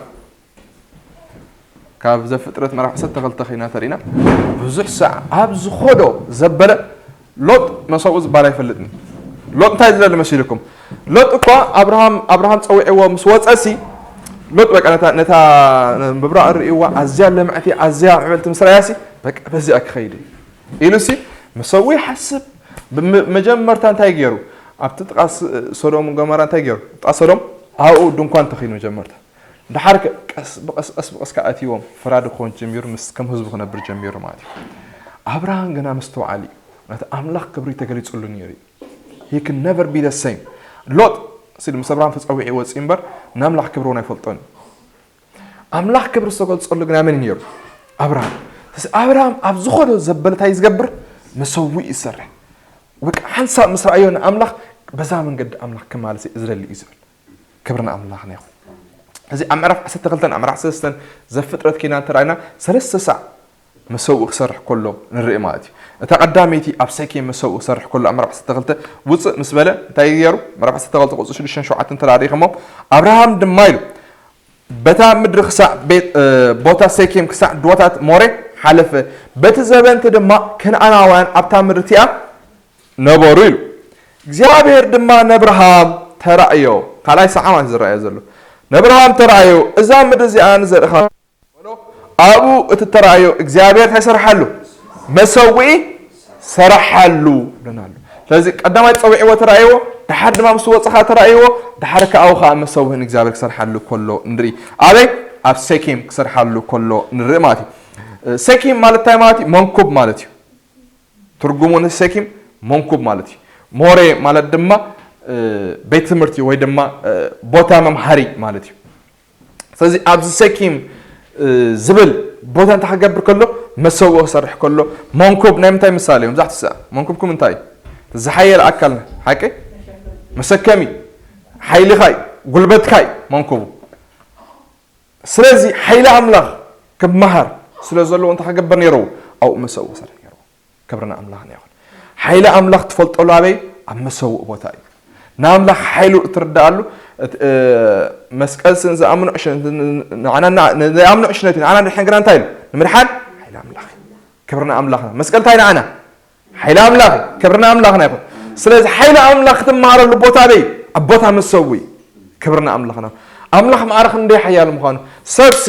ካብ ዘፍጥረት ምዕራፍ ዓሰርተ ክልተ ኸይና ተሪእና ብዙሕ ሳዕ ኣብ ዝኾዶ ዘበለ ሎጥ መሰውኡ ዝበሃል ኣይፈልጥን። ሎጥ እንታይ ዝደሊ መሲልኩም? ሎጥ እኳ ኣብርሃም ኣብርሃም ፀዊዕዎ ምስ ወፀሲ ሎጥ በቃ ነታ ነታ ምብራቕ ርእይዋ ኣዝያ ለምዕቲ ኣዝያ ምዕብልቲ ምስ ረኣያሲ በቃ በዚኣ ክኸይድ ኢሉሲ መሰው ይሓስብ። መጀመርታ እንታይ ገይሩ? ኣብቲ ጥቓ ሶዶም ጎመራ እንታይ ገይሩ? ጥቓ ሶዶም ኣብኡ ድንኳን ተኺሉ መጀመርታ ድሓር ቀስ ብቐስ ቀስ ብቐስ ከዓ ኣትይዎም ፈራዲ ክኾን ጀሚሩ ምስ ከም ህዝቡ ክነብር ጀሚሩ ማለት እዩ። ኣብርሃም ግና ምስትውዓል እዩ። ነቲ ኣምላኽ ክብሪ ተገሊጹሉ ነይሩ እዩ። He can never be the same። ሎጥ ሲል ምስ ኣብርሃም ተጸዊዑ ይወጽእ እምበር ንኣምላኽ ክብሪ እውን ኣይፈልጦን እዩ። ኣምላኽ ክብሪ ዝተገልጸሉ ግና መን እዩ ነይሩ? ኣብርሃም። ስለዚ ኣብርሃም ኣብ ዝኾዶ ዘበለ እንታይ እዩ ዝገብር? መሰውኢ ይሰርሕ። በቃ ሓንሳብ ምስ ረኣዮ ንኣምላኽ በዛ መንገዲ ኣምላኽ ክማልስ እየ ዝደሊ እዩ ዝብል። ክብሪ ንኣምላኽና ይኹን። እዚ ኣብ ምዕራፍ ዓሰርተ ክልተን ኣብ ምዕራፍ ሰለስተን ዘፍጥረት ኪና እንተረኣይና ሰለስተ ሳዕ መሰውኢ ክሰርሕ ከሎ ንርኢ ማለት እዩ። እታ ቀዳመይቲ ኣብ ሴኬም መሰውኢ ክሰርሕ ከሎ ኣብ ምዕራፍ ዓሰርተ ክልተ ውፅእ ምስ በለ እንታይ ገይሩ? ምዕራፍ ዓሰርተ ክልተ ቁፅሪ ሽዱሽተን ሸውዓተን እንተ ርኢኹሞ ኣብርሃም ድማ ኢሉ በታ ምድሪ ክሳዕ ቤት ቦታ ሴኬም ክሳዕ ድዋታት ሞሬ ሓለፈ። በቲ ዘበንቲ ድማ ከነኣናውያን ኣብታ ምድሪ እቲኣ ነበሩ ኢሉ። እግዚኣብሔር ድማ ነብርሃም ተራእዮ። ካልኣይ ሰዓማት ዝረኣዮ ዘሎ ነብርሃም ተራእዮ እዛ ምድሪ እዚኣ ንዘርእኻ በሎ። ኣብኡ እቲ ተራእዮ እግዚኣብሔር እንታይ ሰርሓሉ? መሰውኢ ሰርሓሉ ብለና ኣሎ። ስለዚ ቀዳማይ ጸዊዕዎ ተራእይዎ፣ ድሓር ድማ ምስ ወጽኻ ተራእይዎ፣ ድሓር ከኣ ኣብኡ ከኣ መሰውኢ ንእግዚኣብሔር ክሰርሓሉ ከሎ ንርኢ። ኣበይ? ኣብ ሴኬም ክሰርሓሉ ከሎ ንርኢ ማለት እዩ። ሴኬም ማለት እንታይ ማለት እዩ? መንኩብ ማለት እዩ። ትርጉሙ ንሴኪም መንኩብ ማለት እዩ። ሞሬ ማለት ድማ ቤት ትምህርቲ ወይ ድማ ቦታ መምሃሪ ማለት እዩ። ስለዚ ኣብዚ ሴኪም ዝብል ቦታ እንታይ ክገብር ከሎ መሰውኢ ክሰርሕ ከሎ መንኩብ ናይ ምንታይ ምሳሌ እዩ? መብዛሕትኡ ሰዓት መንኩብኩም እንታይ እዩ? ዝሓየለ ኣካልና ሓቂ መሰከሚ ሓይልኻ እዩ፣ ጉልበትካ እዩ መንኩቡ። ስለዚ ሓይሊ ኣምላኽ ክመሃር ስለ ዘለዎ እንታይ ክገብር ነይርዎ? ኣብኡ መሰውኢ ክሰርሕ ነይርዎ። ክብሪ ንኣምላኽና ይኹን። ሓይሊ ኣምላኽ ትፈልጠሉ ኣበይ? ኣብ መሰውእ ቦታ እዩ። ንኣምላኽ ሓይሉ እትርዳኣሉ መስቀል ስን ዝኣምኑ ዕሽነት ንዓና ዘይኣምኑ ዕሽነት እዩ። ንዓና ድሕን ግና እንታይ ኢሉ? ንምድሓን ሓይሊ ኣምላኽ እዩ። ክብርና ኣምላኽና መስቀል እንታይ ንዓና ሓይሊ ኣምላኽ እዩ። ክብርና ኣምላኽና ይኹን። ስለዚ ሓይሊ ኣምላኽ ክትመሃረሉ ቦታ ኣበይ? ኣብ ቦታ መሰዊ። ክብርና ኣምላኽና። ኣምላኽ ማዕረ ክንደይ ሓያል ምዃኑ ሰብሲ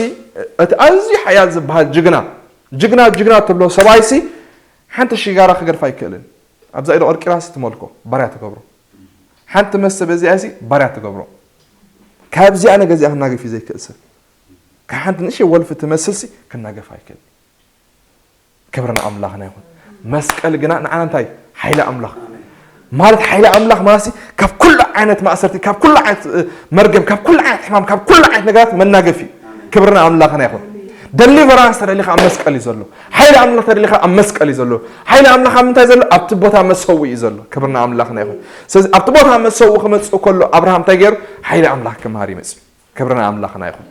እቲ ኣዝዩ ሓያል ዝበሃል ጅግና ጅግና ጅግና ትብሎ ሰብኣይሲ ሓንቲ ሽጋራ ክገድፍ ኣይክእልን። ኣብዛ ኢዶ ቀርቂራሲ ትመልኮ ባርያ ትገብሮ። ሓንቲ መሰ በዚኣሲ ባርያ ትገብሮ። ካብዚኣ ነገዚኣ ክናገፍ እዩ ዘይክእል ሰብ። ካብ ሓንቲ ንእሽተይ ወልፊ ትመስልሲ ክናገፍ ኣይክእል። ክብሪ ንኣምላኽና ይኹን። መስቀል ግና ንዓና እንታይ ሓይሊ ኣምላኽ ማለት ሓይሊ ኣምላኽ ማለት ካብ ኩሉ ዓይነት ማእሰርቲ ካብ ኩሉ ዓይነት መርገም ካብ ኩሉ ዓይነት ሕማም ካብ ኩሉ ዓይነት ነገራት መናገፊ። ክብሪ ንኣምላኽና ይኹን። ደሊቨራንስ ተደሊኻ ኣብ መስቀል እዩ ዘሎ። ሓይሊ ኣምላኽ ተደሊኻ ኣብ መስቀል እዩ ዘሎ። ሓይሊ ኣምላኽ ኣብ ምንታይ ዘሎ? ኣብቲ ቦታ መሰዊ እዩ ዘሎ። ክብሪ ንኣምላኽና ይኹን። ስለዚ ኣብቲ ቦታ መሰዊ ክመጽእ ከሎ ኣብርሃም እንታይ ገይሩ? ሓይሊ ኣምላኽ ክምሃር ይመጽእ። ክብሪ ንኣምላኽና ይኹን።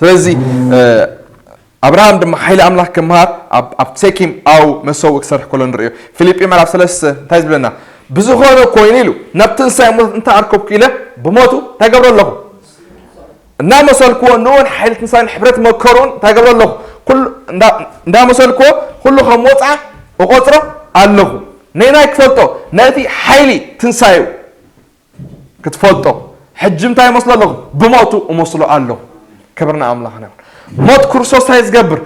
ስለዚ ኣብርሃም ድማ ሓይሊ ኣምላኽ ክምሃር ኣብ ሴኪም ኣብ መሰዊ ክሰርሕ ከሎ ንርእዮ። ፊልጲ ምዕራፍ ሰለስተ እንታይ ዝብለና? ብዝኾነ ኮይኑ ኢሉ ናብ ትንሳኤ ሞት እንተ ኣርከብኩ ኢለ ብሞቱ እንታይ ገብሮ ኣለኹ? እናመሰልክዎ ንእውን ሓይሊ ትንሳኤን ሕብረት መከሩን እንታይ ገብሮ ኣለኹ? እንዳመሰልክዎ ኩሉ ከም ወፅዓ እቆፅሮ ኣለኹ። ነናይ ክፈልጦ ነቲ ሓይሊ ትንሳኤ ክትፈልጦ ሕጂ እንታይ እመስሎ ኣለኹ? ብሞቱ እመስሎ ኣለኹ። ክብርና ኣምላኽና ይኹን። ሞት ክርስቶስ እንታይ ዝገብር?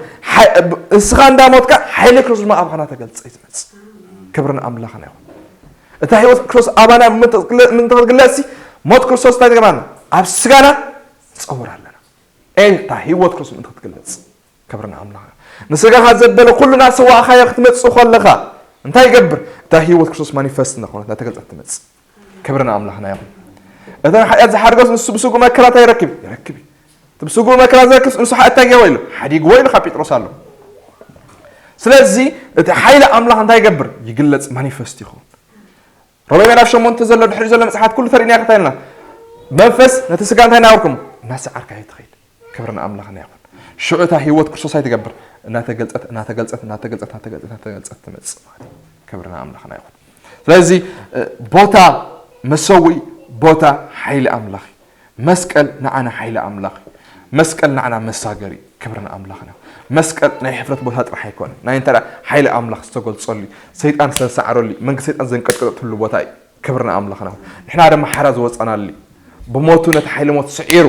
ንስኻ እንዳሞትካ ሓይሊ ክርስቶስ ድማ ኣባኻ እናተገልጸ እዩ ዝመጽእ። ክብርና ኣምላኽና ይኹን። እታ ህይወት ክርስቶስ ኣባና ምንተትግለጽሲ ሞት ክርስቶስ እንታይ ትገብራና? ኣብ ስጋና ንጸውር ኣለና። እታ ህይወት ክርስቶስ ምእንቲ ክትግለጽ ክብሪ ንኣምላኽ። ንስጋኻ ዘበለ ኩሉ እናሰዋእኻዮ ክትመጽእ ከለኻ እንታይ ይገብር? እታ ህይወት ክርስቶስ ማኒፈስት እናኾነት እናተገልጸት ትመጽእ። ክብሪ ንኣምላኽና ይኹን። እተን ሓጢኣት ዝሓደገስ ንሱ ብስጉ መከራ እንታይ ይረክብ? ይረክብ እዩ። እቲ ብስጉ መከራ ዝረክብ ንሱ ሓ እንታይ ገይርዎ ኢሉ? ሓዲግዎ ኢሉ ካብ ጴጥሮስ ኣሎ። ስለዚ እቲ ሓይሊ ኣምላኽ እንታይ ይገብር? ይግለጽ፣ ማኒፈስት ይኸውን። ሮሜ ምዕራፍ ሸሞንተ ዘሎ ድሕሪ ዘሎ መጽሓፍ ኩሉ ተሪእና ከታይልና መንፈስ ነቲ ስጋ እንታይ እናበርኩም እናሰዓርካ እዩ ትኸይድ። ክብሪ ንኣምላኽና ይኹን። ሽዑ እታ ህይወት ክርስቶስ ኣይትገብር እናተገልጸት እናተገልጸት እናተገልጸት እናተገልጸት እናተገልጸት ትመጽእ ማለት እዩ። ክብሪ ንኣምላኽና ይኹን። ስለዚ ቦታ መሰውኢ ቦታ ሓይሊ ኣምላኽ እዩ። መስቀል ንዓና ሓይሊ ኣምላኽ እዩ። መስቀል ንዓና መሳገሪ እዩ። ክብሪ ንኣምላኽና ይኹን። መስቀል ናይ ሕፍረት ቦታ ጥራሕ ኣይኮነን። ናይ እንተ ሓይሊ ኣምላኽ ዝተገልጸሉ እዩ። ሰይጣን ዝተሰዓረሉ እዩ። መንግስቲ ሰይጣን ዘንቀጥቀጠሉ ቦታ እዩ። ክብሪ ንኣምላኽና ይኹን። ንሕና ድማ ሓራ ዝወፃናሉ እዩ። ብሞቱ ነቲ ሓይሊ ሞት ስዒሩ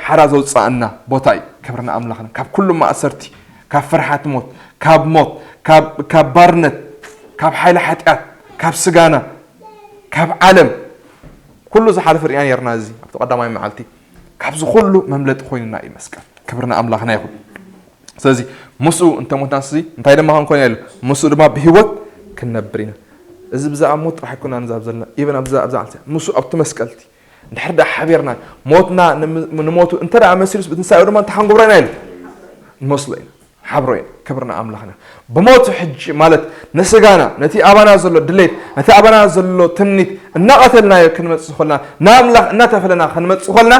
ሓራ ዘውፅኣና ቦታ እዩ። ክብሪ ንኣምላኽና ካብ ኩሉ ማእሰርቲ ካብ ፍርሓት ሞት ካብ ሞት ካብ ባርነት ካብ ሓይሊ ሓጢኣት ካብ ስጋና ካብ ዓለም ኩሉ ዝሓለፈ ርኢና ነርና። እዚ ኣብቲ ቀዳማይ መዓልቲ ካብዚ ኩሉ መምለጢ ኮይኑና እዩ መስቀል። ክብሪ ንኣምላኽና ይኹን። ስለዚ ምስኡ እንተሞትና ሲ እንታይ ድማ ክንኮን ኢሉ ምስኡ ድማ ብህይወት ክንነብር ኢና። እዚ ብዛዕባ ሞት ጥራሕ ኣይኮና ንዛብ ዘለና ኢቨን ኣብዛ ኣብዛ ዓልቲ ምስኡ ኣብቲ መስቀልቲ እንድሕር ደኣ ሓቢርና ሞትና ንሞቱ እንተ ደኣ መሲሉስ ብትንሳኤኡ ድማ እንታይ ክንገብሮ ኢና ኢሉ ንመስሎ ኢና ሓብሮ ኢና። ክብሪ ንኣምላኽና። ብሞቱ ሕጂ ማለት ንስጋና ነቲ ኣባና ዘሎ ድሌት ነቲ ኣባና ዘሎ ትምኒት እናቐተልናዮ ክንመጽእ ከለና ንኣምላኽ እናተፈለና ክንመጽእ ከለና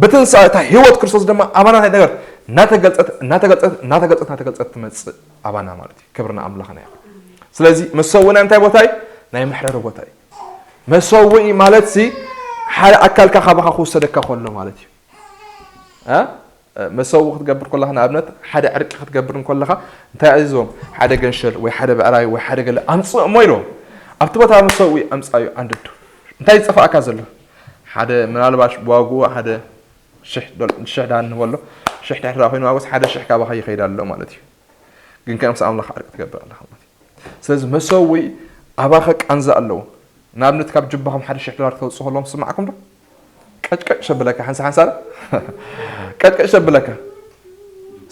ብትንሳኤ እታ ህይወት ክርስቶስ ድማ ኣባና እንታይ ነገር እናተገልጸት እናተገልጸት እናተገልጸት እናተገልጸት ትመጽእ ኣባና ማለት እዩ። ክብሪ ንኣምላኽና ይኹን። ስለዚ መሰውእና እንታይ ቦታ እዩ? ናይ መሕረሪ ቦታ እዩ። መሰውኢ ማለት ሲ ሓደ ኣካልካ ካባኻ ክውሰደካ ከሎ ማለት እዩ። መሰው ክትገብር ከለኻ ንኣብነት ሓደ ዕርቂ ክትገብር እንከለኻ እንታይ ኣዚዞም ሓደ ገንሸል ወይ ሓደ ብዕራይ ወይ ሓደ ገለ ኣምፅእ እሞ ኢልዎም ኣብቲ ቦታ መሰው ኣምፃዩ ኣንድዱ እንታይ ዝፀፋእካ ዘሎ ሓደ ምናልባሽ ዋግኡ ሓደ ሽሕ ዳን ንበሎ ሽሕ ድሕራ ኮይኑ ዋግስ ሓደ ሽሕ ካባኻ ይኸይድ ኣሎ ማለት እዩ። ግን ከ ምስ ኣምላኽ ዕርቂ ትገብር ኣለኻ ማለት እዩ። ስለዚ መሰውኢ ኣባኸ ቃንዛ ኣለዎ። ንኣብነት ካብ ጅባኹም ሓደ ሽሕ ዶላር ክተውፅኡ ከለዎም ስማዕኩም ዶ? ቀጭቀጭ ሸብለካ ሓንሳ ሓንሳ ዶ? ቀጭቀጭ ሸብለካ።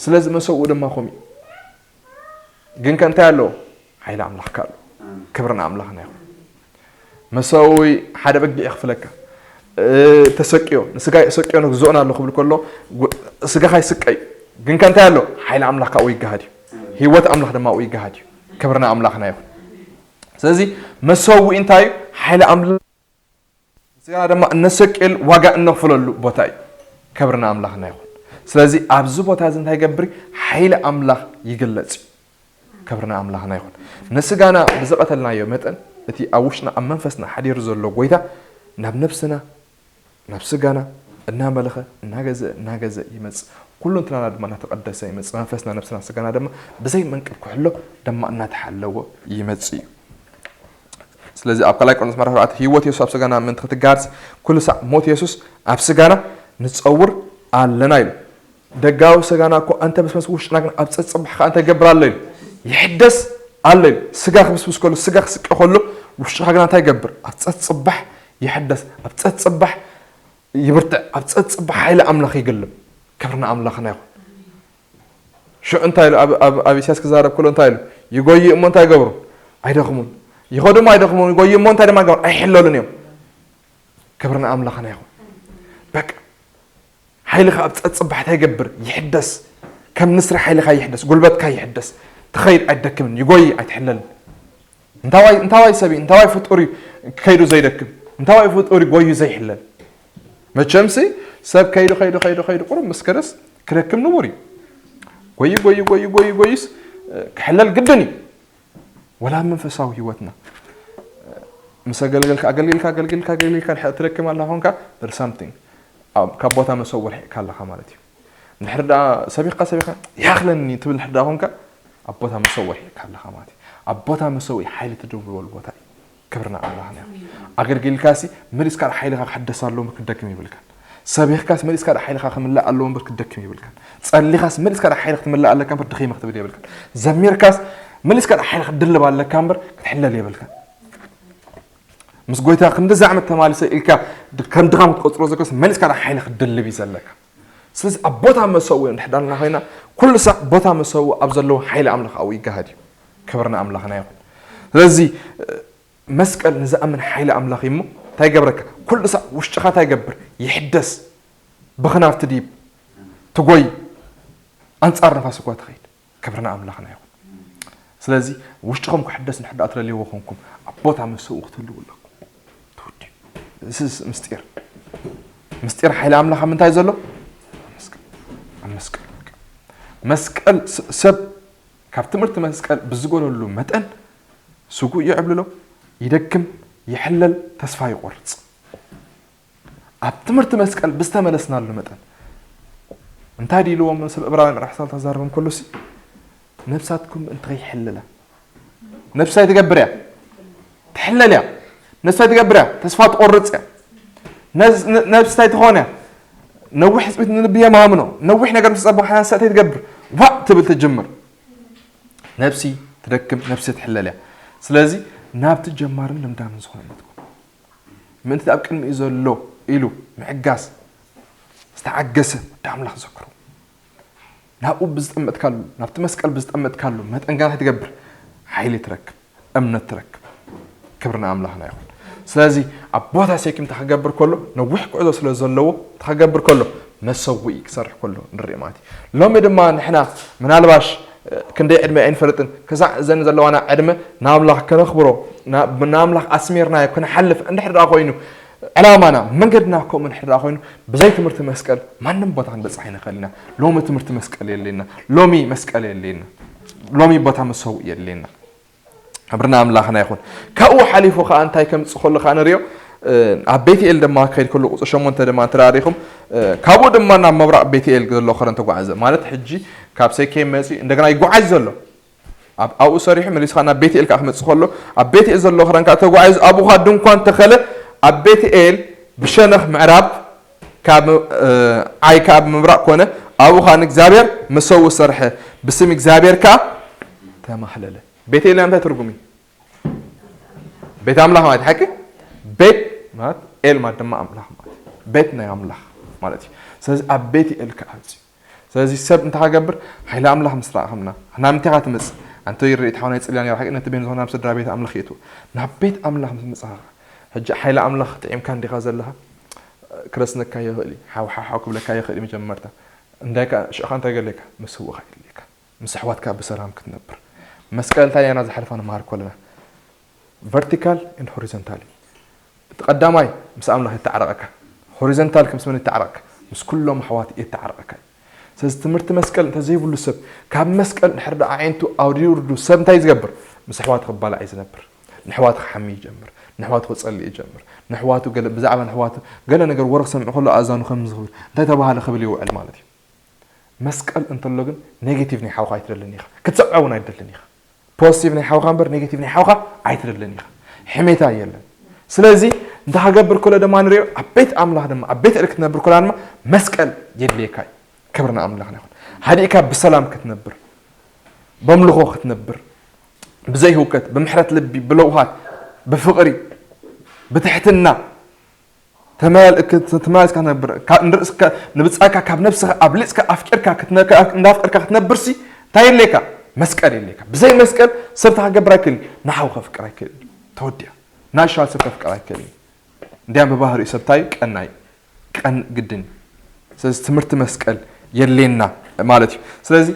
ስለዚ መሰውኢ ድማ ኮም እዩ። ግን ከ እንታይ ኣለዎ? ሓይሊ ኣምላኽካ ኣሎ። ክብሪ ንኣምላኽና ይኹን። መሰዊ ሓደ በጊዕ ይኽፍለካ። ተሰቅዮ ንስጋ ሰቅዮ ንግዝኦን ኣሎ ክብል ከሎ ስጋኻ ይስቀይ። ግን ከ እንታይ ኣሎ? ሓይሊ ኣምላኽ ካብኡ ይገሃድ እዩ። ህይወት ኣምላኽ ድማ ኣብኡ ይገሃድ እዩ። ክብሪ ንኣምላኽና ይኹን። ስለዚ መሰዊ እንታይ እዩ? ሓይሊ ኣምላኽ ስጋና ድማ እነሰቅየሉ ዋጋ እነኽፍለሉ ቦታ እዩ። ክብሪ ንኣምላኽና ይኹን። ስለዚ ኣብዚ ቦታ እዚ እንታይ ይገብር? ሓይሊ ኣምላኽ ይግለጽ እዩ። ክብሪ ንኣምላኽና ይኹን። ንስጋና ብዝቐተልናዮ መጠን እቲ ኣብ ውሽጥና ኣብ መንፈስና ሓዲሩ ዘሎ ጎይታ ናብ ነብስና ናብ ስጋና እናመለኸ እናገዘ እናገዘ ይመጽእ። ኩሉ እንትናና ድማ እናተቐደሰ ይመጽእ። መንፈስና ነብስና ስጋና ድማ ብዘይ መንቅብ ክሕሎ ድማ እናተሓለወ ይመጽእ እዩ። ስለዚ ኣብ ካልኣይ ቆሮንቶስ ምዕራፍ ኣርባዕተ ህይወት የሱስ ኣብ ስጋና ምእንቲ ክትጋርስ ኩሉ ሳዕ ሞት የሱስ ኣብ ስጋና ንጸውር ኣለና ኢሉ። ደጋዊ ስጋና እኮ እንተ ብስመስ ውሽጥና ግን ኣብ ጸጽባሕ ከኣ እንታይ ይገብር ኣሎ ኢሉ ይሕደስ ኣሎ ኢሉ። ስጋ ክብስብስ ከሎ ስጋ ክስቀ ከሎ ውሽጥኻ ግና እንታይ ይገብር? ኣብ ጸጽባሕ ይሕደስ፣ ኣብ ጸጽባሕ ይብርትዕ፣ ኣብ ጸጽባሕ ሓይሊ ኣምላኽ ይግልብ። ክብርና ኣምላኽና ይኹን። ሽዑ እንታይ ኢሉ ኣብ ኢሳያስ ክዛረብ ከሎ እንታይ ኢሉ? ይጎዩ እሞ እንታይ ይገብሩ? ኣይደኽሙን። ይኸዱ እሞ ኣይደኽሙን፣ ይጎዩ እሞ እንታይ ድማ ይገብሩ? ኣይሕለሉን እዮም። ክብርና ኣምላኽና ይኹን። በቃ ሓይልኻ ኣብ ጸጽባሕ እንታይ ይገብር? ይሕደስ። ከም ንስሪ ሓይልኻ ይሕደስ፣ ጉልበትካ ይሕደስ። ትኸይድ ኣይትደክምን፣ ይጎይ ኣይትሕለልን። እንታዋይ እንታዋይ ሰብ እዩ፣ እንታዋይ ፍጡር እዩ ከይዱ ዘይደክም፣ እንታዋይ ፍጡር እዩ ጎዩ ዘይሕለል። መቸምሲ ሰብ ከይዱ ከይዱ ከይዱ ከይዱ ቁሩብ ምስ ከደስ ክደክም ንቡር እዩ። ጎዩ ጎዩ ጎዩ ጎዩ ጎዩስ ክሕለል ግድን እዩ። ወላ ኣብ መንፈሳዊ ህይወትና ምስ ኣገልገልካ ኣገልገልካ ኣገልገልካ ኣገልገልካ ድሕር ትደክም ኣላ ኾንካ፣ there's something ካብ ቦታ መሰው ርሒቕካ ኣለኻ ማለት እዩ። እንድሕር ደኣ ሰቢኽካ ሰቢኽካ ይኣኽለኒ ትብል እንድሕር ደኣ ኾንካ ኣብ ቦታ መሰው ርሒቕካ ኣለኻ ማለት እዩ። ኣብ ቦታ መሰው ሓይሊ ትድውልወሉ ቦታ እዩ። ክብርና ኣምላኽና እዩ። ኣገልጊልካሲ መሊስካ ሓይልኻ ክሕደስ ኣለዎ እምበር ክትደክም ይብልካን። ሰቢኽካስ መሊስካ ሓይልኻ ክምላእ ኣለዎ እምበር ክትደክም ይብልካን። ጸሊኻስ መሊስካ ሓይሊ ክትምላእ ኣለካ እምበር ድኺመ ክትብል የብልካን። ዘሚርካስ መሊስካ ሓይሊ ክትድልብ ኣለካ እምበር ክትሕለል የብልካን። ምስ ጎይታ ክንድዚ ዓመት ተማሊሰ ኢልካ ከም ድኻም ክትቆጽሮ ዘኮስ መሊስካ ሓይሊ ክትድልብ እዩ ዘለካ። ስለዚ ኣብ ቦታ መሰው እንድሕዳልና ኮይና ኩሉ ሳዕ ቦታ መሰው ኣብ ዘለዎ ሓይሊ ኣምላኽ ኣብኡ ይጋሃድ እዩ። ክብርና ኣምላኽና ይኹን። ስለዚ መስቀል ንዝኣምን ሓይሊ ኣምላኽ እዩ እሞ እንታይ ይገብረካ? ኩሉ ሳዕ ውሽጥኻ እንታይ ይገብር? ይሕደስ። ብኽናፍ ትድይብ፣ ትጎይ፣ ኣንጻር ንፋስ እኳ ትኸይድ። ክብርና ኣምላኽና ይኹን። ስለዚ ውሽጥኹም ክሕደስ እንድሕር ደኣ ትደልይዎ ኮንኩም ኣብ ቦታ መሰው ክትህልዉ ኣለኩም። ተወዲኡ። This is ምስጢር። ምስጢር ሓይሊ ኣምላኽ ኣብ ምንታይ ዘሎ? ኣብ መስቀል። ኣብ መስቀል። መስቀል ስ- ሰብ ካብ ትምህርቲ መስቀል ብዝጎለሉ መጠን ስጉእ ይዕብልሎ፣ ይደክም፣ ይሕለል፣ ተስፋ ይቆርጽ። ኣብ ትምህርቲ መስቀል ብዝተመለስናሉ መጠን እንታይ ድዩ ኢልዎም ሰብ ዕብራውያን ምዕራፍ ሰለስተ ተዛረቦም ከሎሲ ነብሳትኩም ምእንቲ ከይሕልላ። ነብስታይ ትገብር እያ ትሕለል እያ። ነብስታይ ትገብር እያ ተስፋ ትቆርጽ እያ። ነብስ- ነ- ነብስታይ ትኾን እያ ነዊሕ ሕጽቢት ንልቢ የማምኖ። ነዊሕ ነገር ምስ ጸበ ሓናን ሰእተይ ትገብር ዋእ ትብል ትጅምር። ነብሲ ትደክም፣ ነብሲ ትሕለል እያ። ስለዚ ናብቲ ጀማርን ልምዳምን ዝኾነ እምነትኩም ምእንቲ ኣብ ቅድሚኡ ዘሎ ኢሉ ምዕጋስ ዝተዓገሰ ወዲ ኣምላኽ ዘክሩ። ናብኡ ብዝጠመጥካሉ ናብቲ መስቀል ብዝጠመጥካሉ መጠን ጋና ትገብር ሓይሊ ትረክብ፣ እምነት ትረክብ። ክብሪ ንኣምላኽና ይኹን። ስለዚ ኣብ ቦታ ሴኪም ተኸገብር ከሎ ነዊሕ ጉዕዞ ስለ ዘለዎ ተኸገብር ከሎ መሰውኢ ክሰርሕ ከሎ ንርኢ ማለት እዩ። ሎሚ ድማ ንሕና ምናልባሽ ክንደይ ዕድመ ኣይንፈልጥን። ክሳዕ እዘን ዘለዋና ዕድመ ንኣምላኽ ከነኽብሮ ንኣምላኽ ኣስሚርናዮ ክንሓልፍ እንድሕር ደኣ ኮይኑ ዕላማና መንገድና ከምኡ እንድሕር ደኣ ኮይኑ ብዘይ ትምህርቲ መስቀል ማንም ቦታ ክንበፅሕ ኣይንኽእል ኢና። ሎሚ ትምህርቲ መስቀል የለና። ሎሚ መስቀል የለና። ሎሚ ቦታ መሰውኢ የለና። ክብርና ኣምላኽና ይኹን። ካብኡ ሓሊፉ ከዓ እንታይ ከምፅእ ከሎ ከዓ ንሪኦ ኣብ ቤትኤል ድማ ክኸይድ ከሎ ቁፅሪ ሸሞንተ ድማ እንተ ሪኹም ካብኡ ድማ ናብ ምብራቕ ቤትኤል ዘሎ ኸረን ተጓዓዘ ማለት ሕጂ ካብ ሴኬም መፂኡ እንደገና ይጓዓዝ ዘሎ ኣብኡ ሰሪሑ መሊስኻ ናብ ቤትኤል ከዓ ክመፅእ ከሎ ኣብ ቤትኤል ዘሎ ኸረን ከዓ ተጓዒዙ ኣብኡ ከዓ ድንኳን ተኸለ። ኣብ ቤትኤል ብሸነኽ ምዕራብ ካብ ዓይ ከዓ ብምብራቕ ኮነ። ኣብኡ ከዓ ንእግዚኣብሔር መሰውእ ሰርሐ ብስም እግዚኣብሔር ከዓ ተማህለለ። ቤት ኤል እንታይ ትርጉም እዩ? ቤት ኣምላኽ ማለት ሓቂ ቤት ማለት ኤል ማለት ድማ ኣምላኽ ማለት ቤት ናይ ኣምላኽ ማለት እዩ። ስለዚ ኣብ ቤት ኤል ክኣት እዩ። ስለዚ ሰብ እንታይ ክገብር ሓይሊ ኣምላኽ ምስ ረኣኸምና ናብ ምንታይ ኢኻ ትመጽእ? ኣንተ ይርኢ እቲ ሓውናይ ጽልያ ነራ ሓቂ ነቲ ቤን ዝኾነ ናብ ስድራ ቤት ኣምላኽ ይእትዎ ናብ ቤት ኣምላኽ ምስ መጽኻ ሕጂ ሓይሊ ኣምላኽ ጥዒምካ እንዲኻ ዘለኻ ክረስነካ ይኽእል እዩ። ሓው ሓው ክብለካ ይኽእል እዩ መጀመርታ እንዳይካ ሽኻ እንታይ ገለካ መስውኻ ይልካ ምስ ኣሕዋትካ ብሰላም ክትነብር። መስቀል እንታይ ያና ዝሓልፋ ንመሃር ኮለና vertical and horizontal እዩ። እቲ ቀዳማይ ምስ ኣምላኽ ይተዓረቐካ። Horizontal ምስ መን ይተዓረቐካ? ምስ ኩሎም ኣሕዋት ይተዓረቐካ እዩ። ስለዚ ትምህርቲ መስቀል እንተ ዘይብሉ ሰብ ካብ መስቀል ድሕር ደኣ ዓይንቱ ኣውሪዱ ሰብ እንታይ ዝገብር? ምስ ኣሕዋቱ ክባላዕ እዩ ዝነብር። ንሕዋቱ ክሓሚ ይጀምር፣ ንሕዋቱ ክጸልእ ይጀምር፣ ንሕዋቱ ገለ ብዛዕባ ንሕዋቱ ገለ ነገር ወረ ክሰምዕ ከሎ ኣእዛኑ ከም ዝኽብር እንታይ ተባሃለ ክብል ይውዕል ማለት እዩ። መስቀል እንተሎ ግን ኔጌቲቭ ናይ ሓውኻ ኣይትደልን ኢኻ፣ ክትሰምዖ እውን ኣይትደልን ኢኻ። ፖዚቲቭ ናይ ሓውኻ እምበር ኔጌቲቭ ናይ ሓውኻ ኣይትደልን ኢኻ። ሕሜታ የለን። ስለዚ እንታይ ክገብር ከሎ ድማ ንሪኦ፣ ኣብ ቤት ኣምላኽ ድማ ኣብ ቤት እል ክትነብር ከላ ድማ መስቀል የድልየካ እዩ። ክብሪ ንኣምላኽና ይኹን። ሃዲእካ ብሰላም ክትነብር፣ በምልኾ ክትነብር፣ ብዘይ ህውከት፣ ብምሕረት ልቢ፣ ብለውሃት፣ ብፍቕሪ፣ ብትሕትና ተመል- ክት- ተመላሊስካ ክትነብር፣ ካ- ንርእስካ ንብጻካ ካብ ነብስኻ ኣብሊጽካ ኣፍቂርካ ክትነ- እንዳፍቀርካ ክትነብርሲ እንታይ የድልየካ? መስቀል የድልየካ። ብዘይ መስቀል ሰብ እንታይ ክገብር ኣይክእልን፣ ንሓው ከፍቅር ኣይክእልን። ተወዲኣ። ናሻል ሰብ ከፍቅር ኣይክእልን። እንዲያም ብባህሪኡ ሰብ እንታይ ቀናይ ቀን ግድን። ስለዚ ትምህርቲ መስቀል የድልየና ማለት እዩ። ስለዚ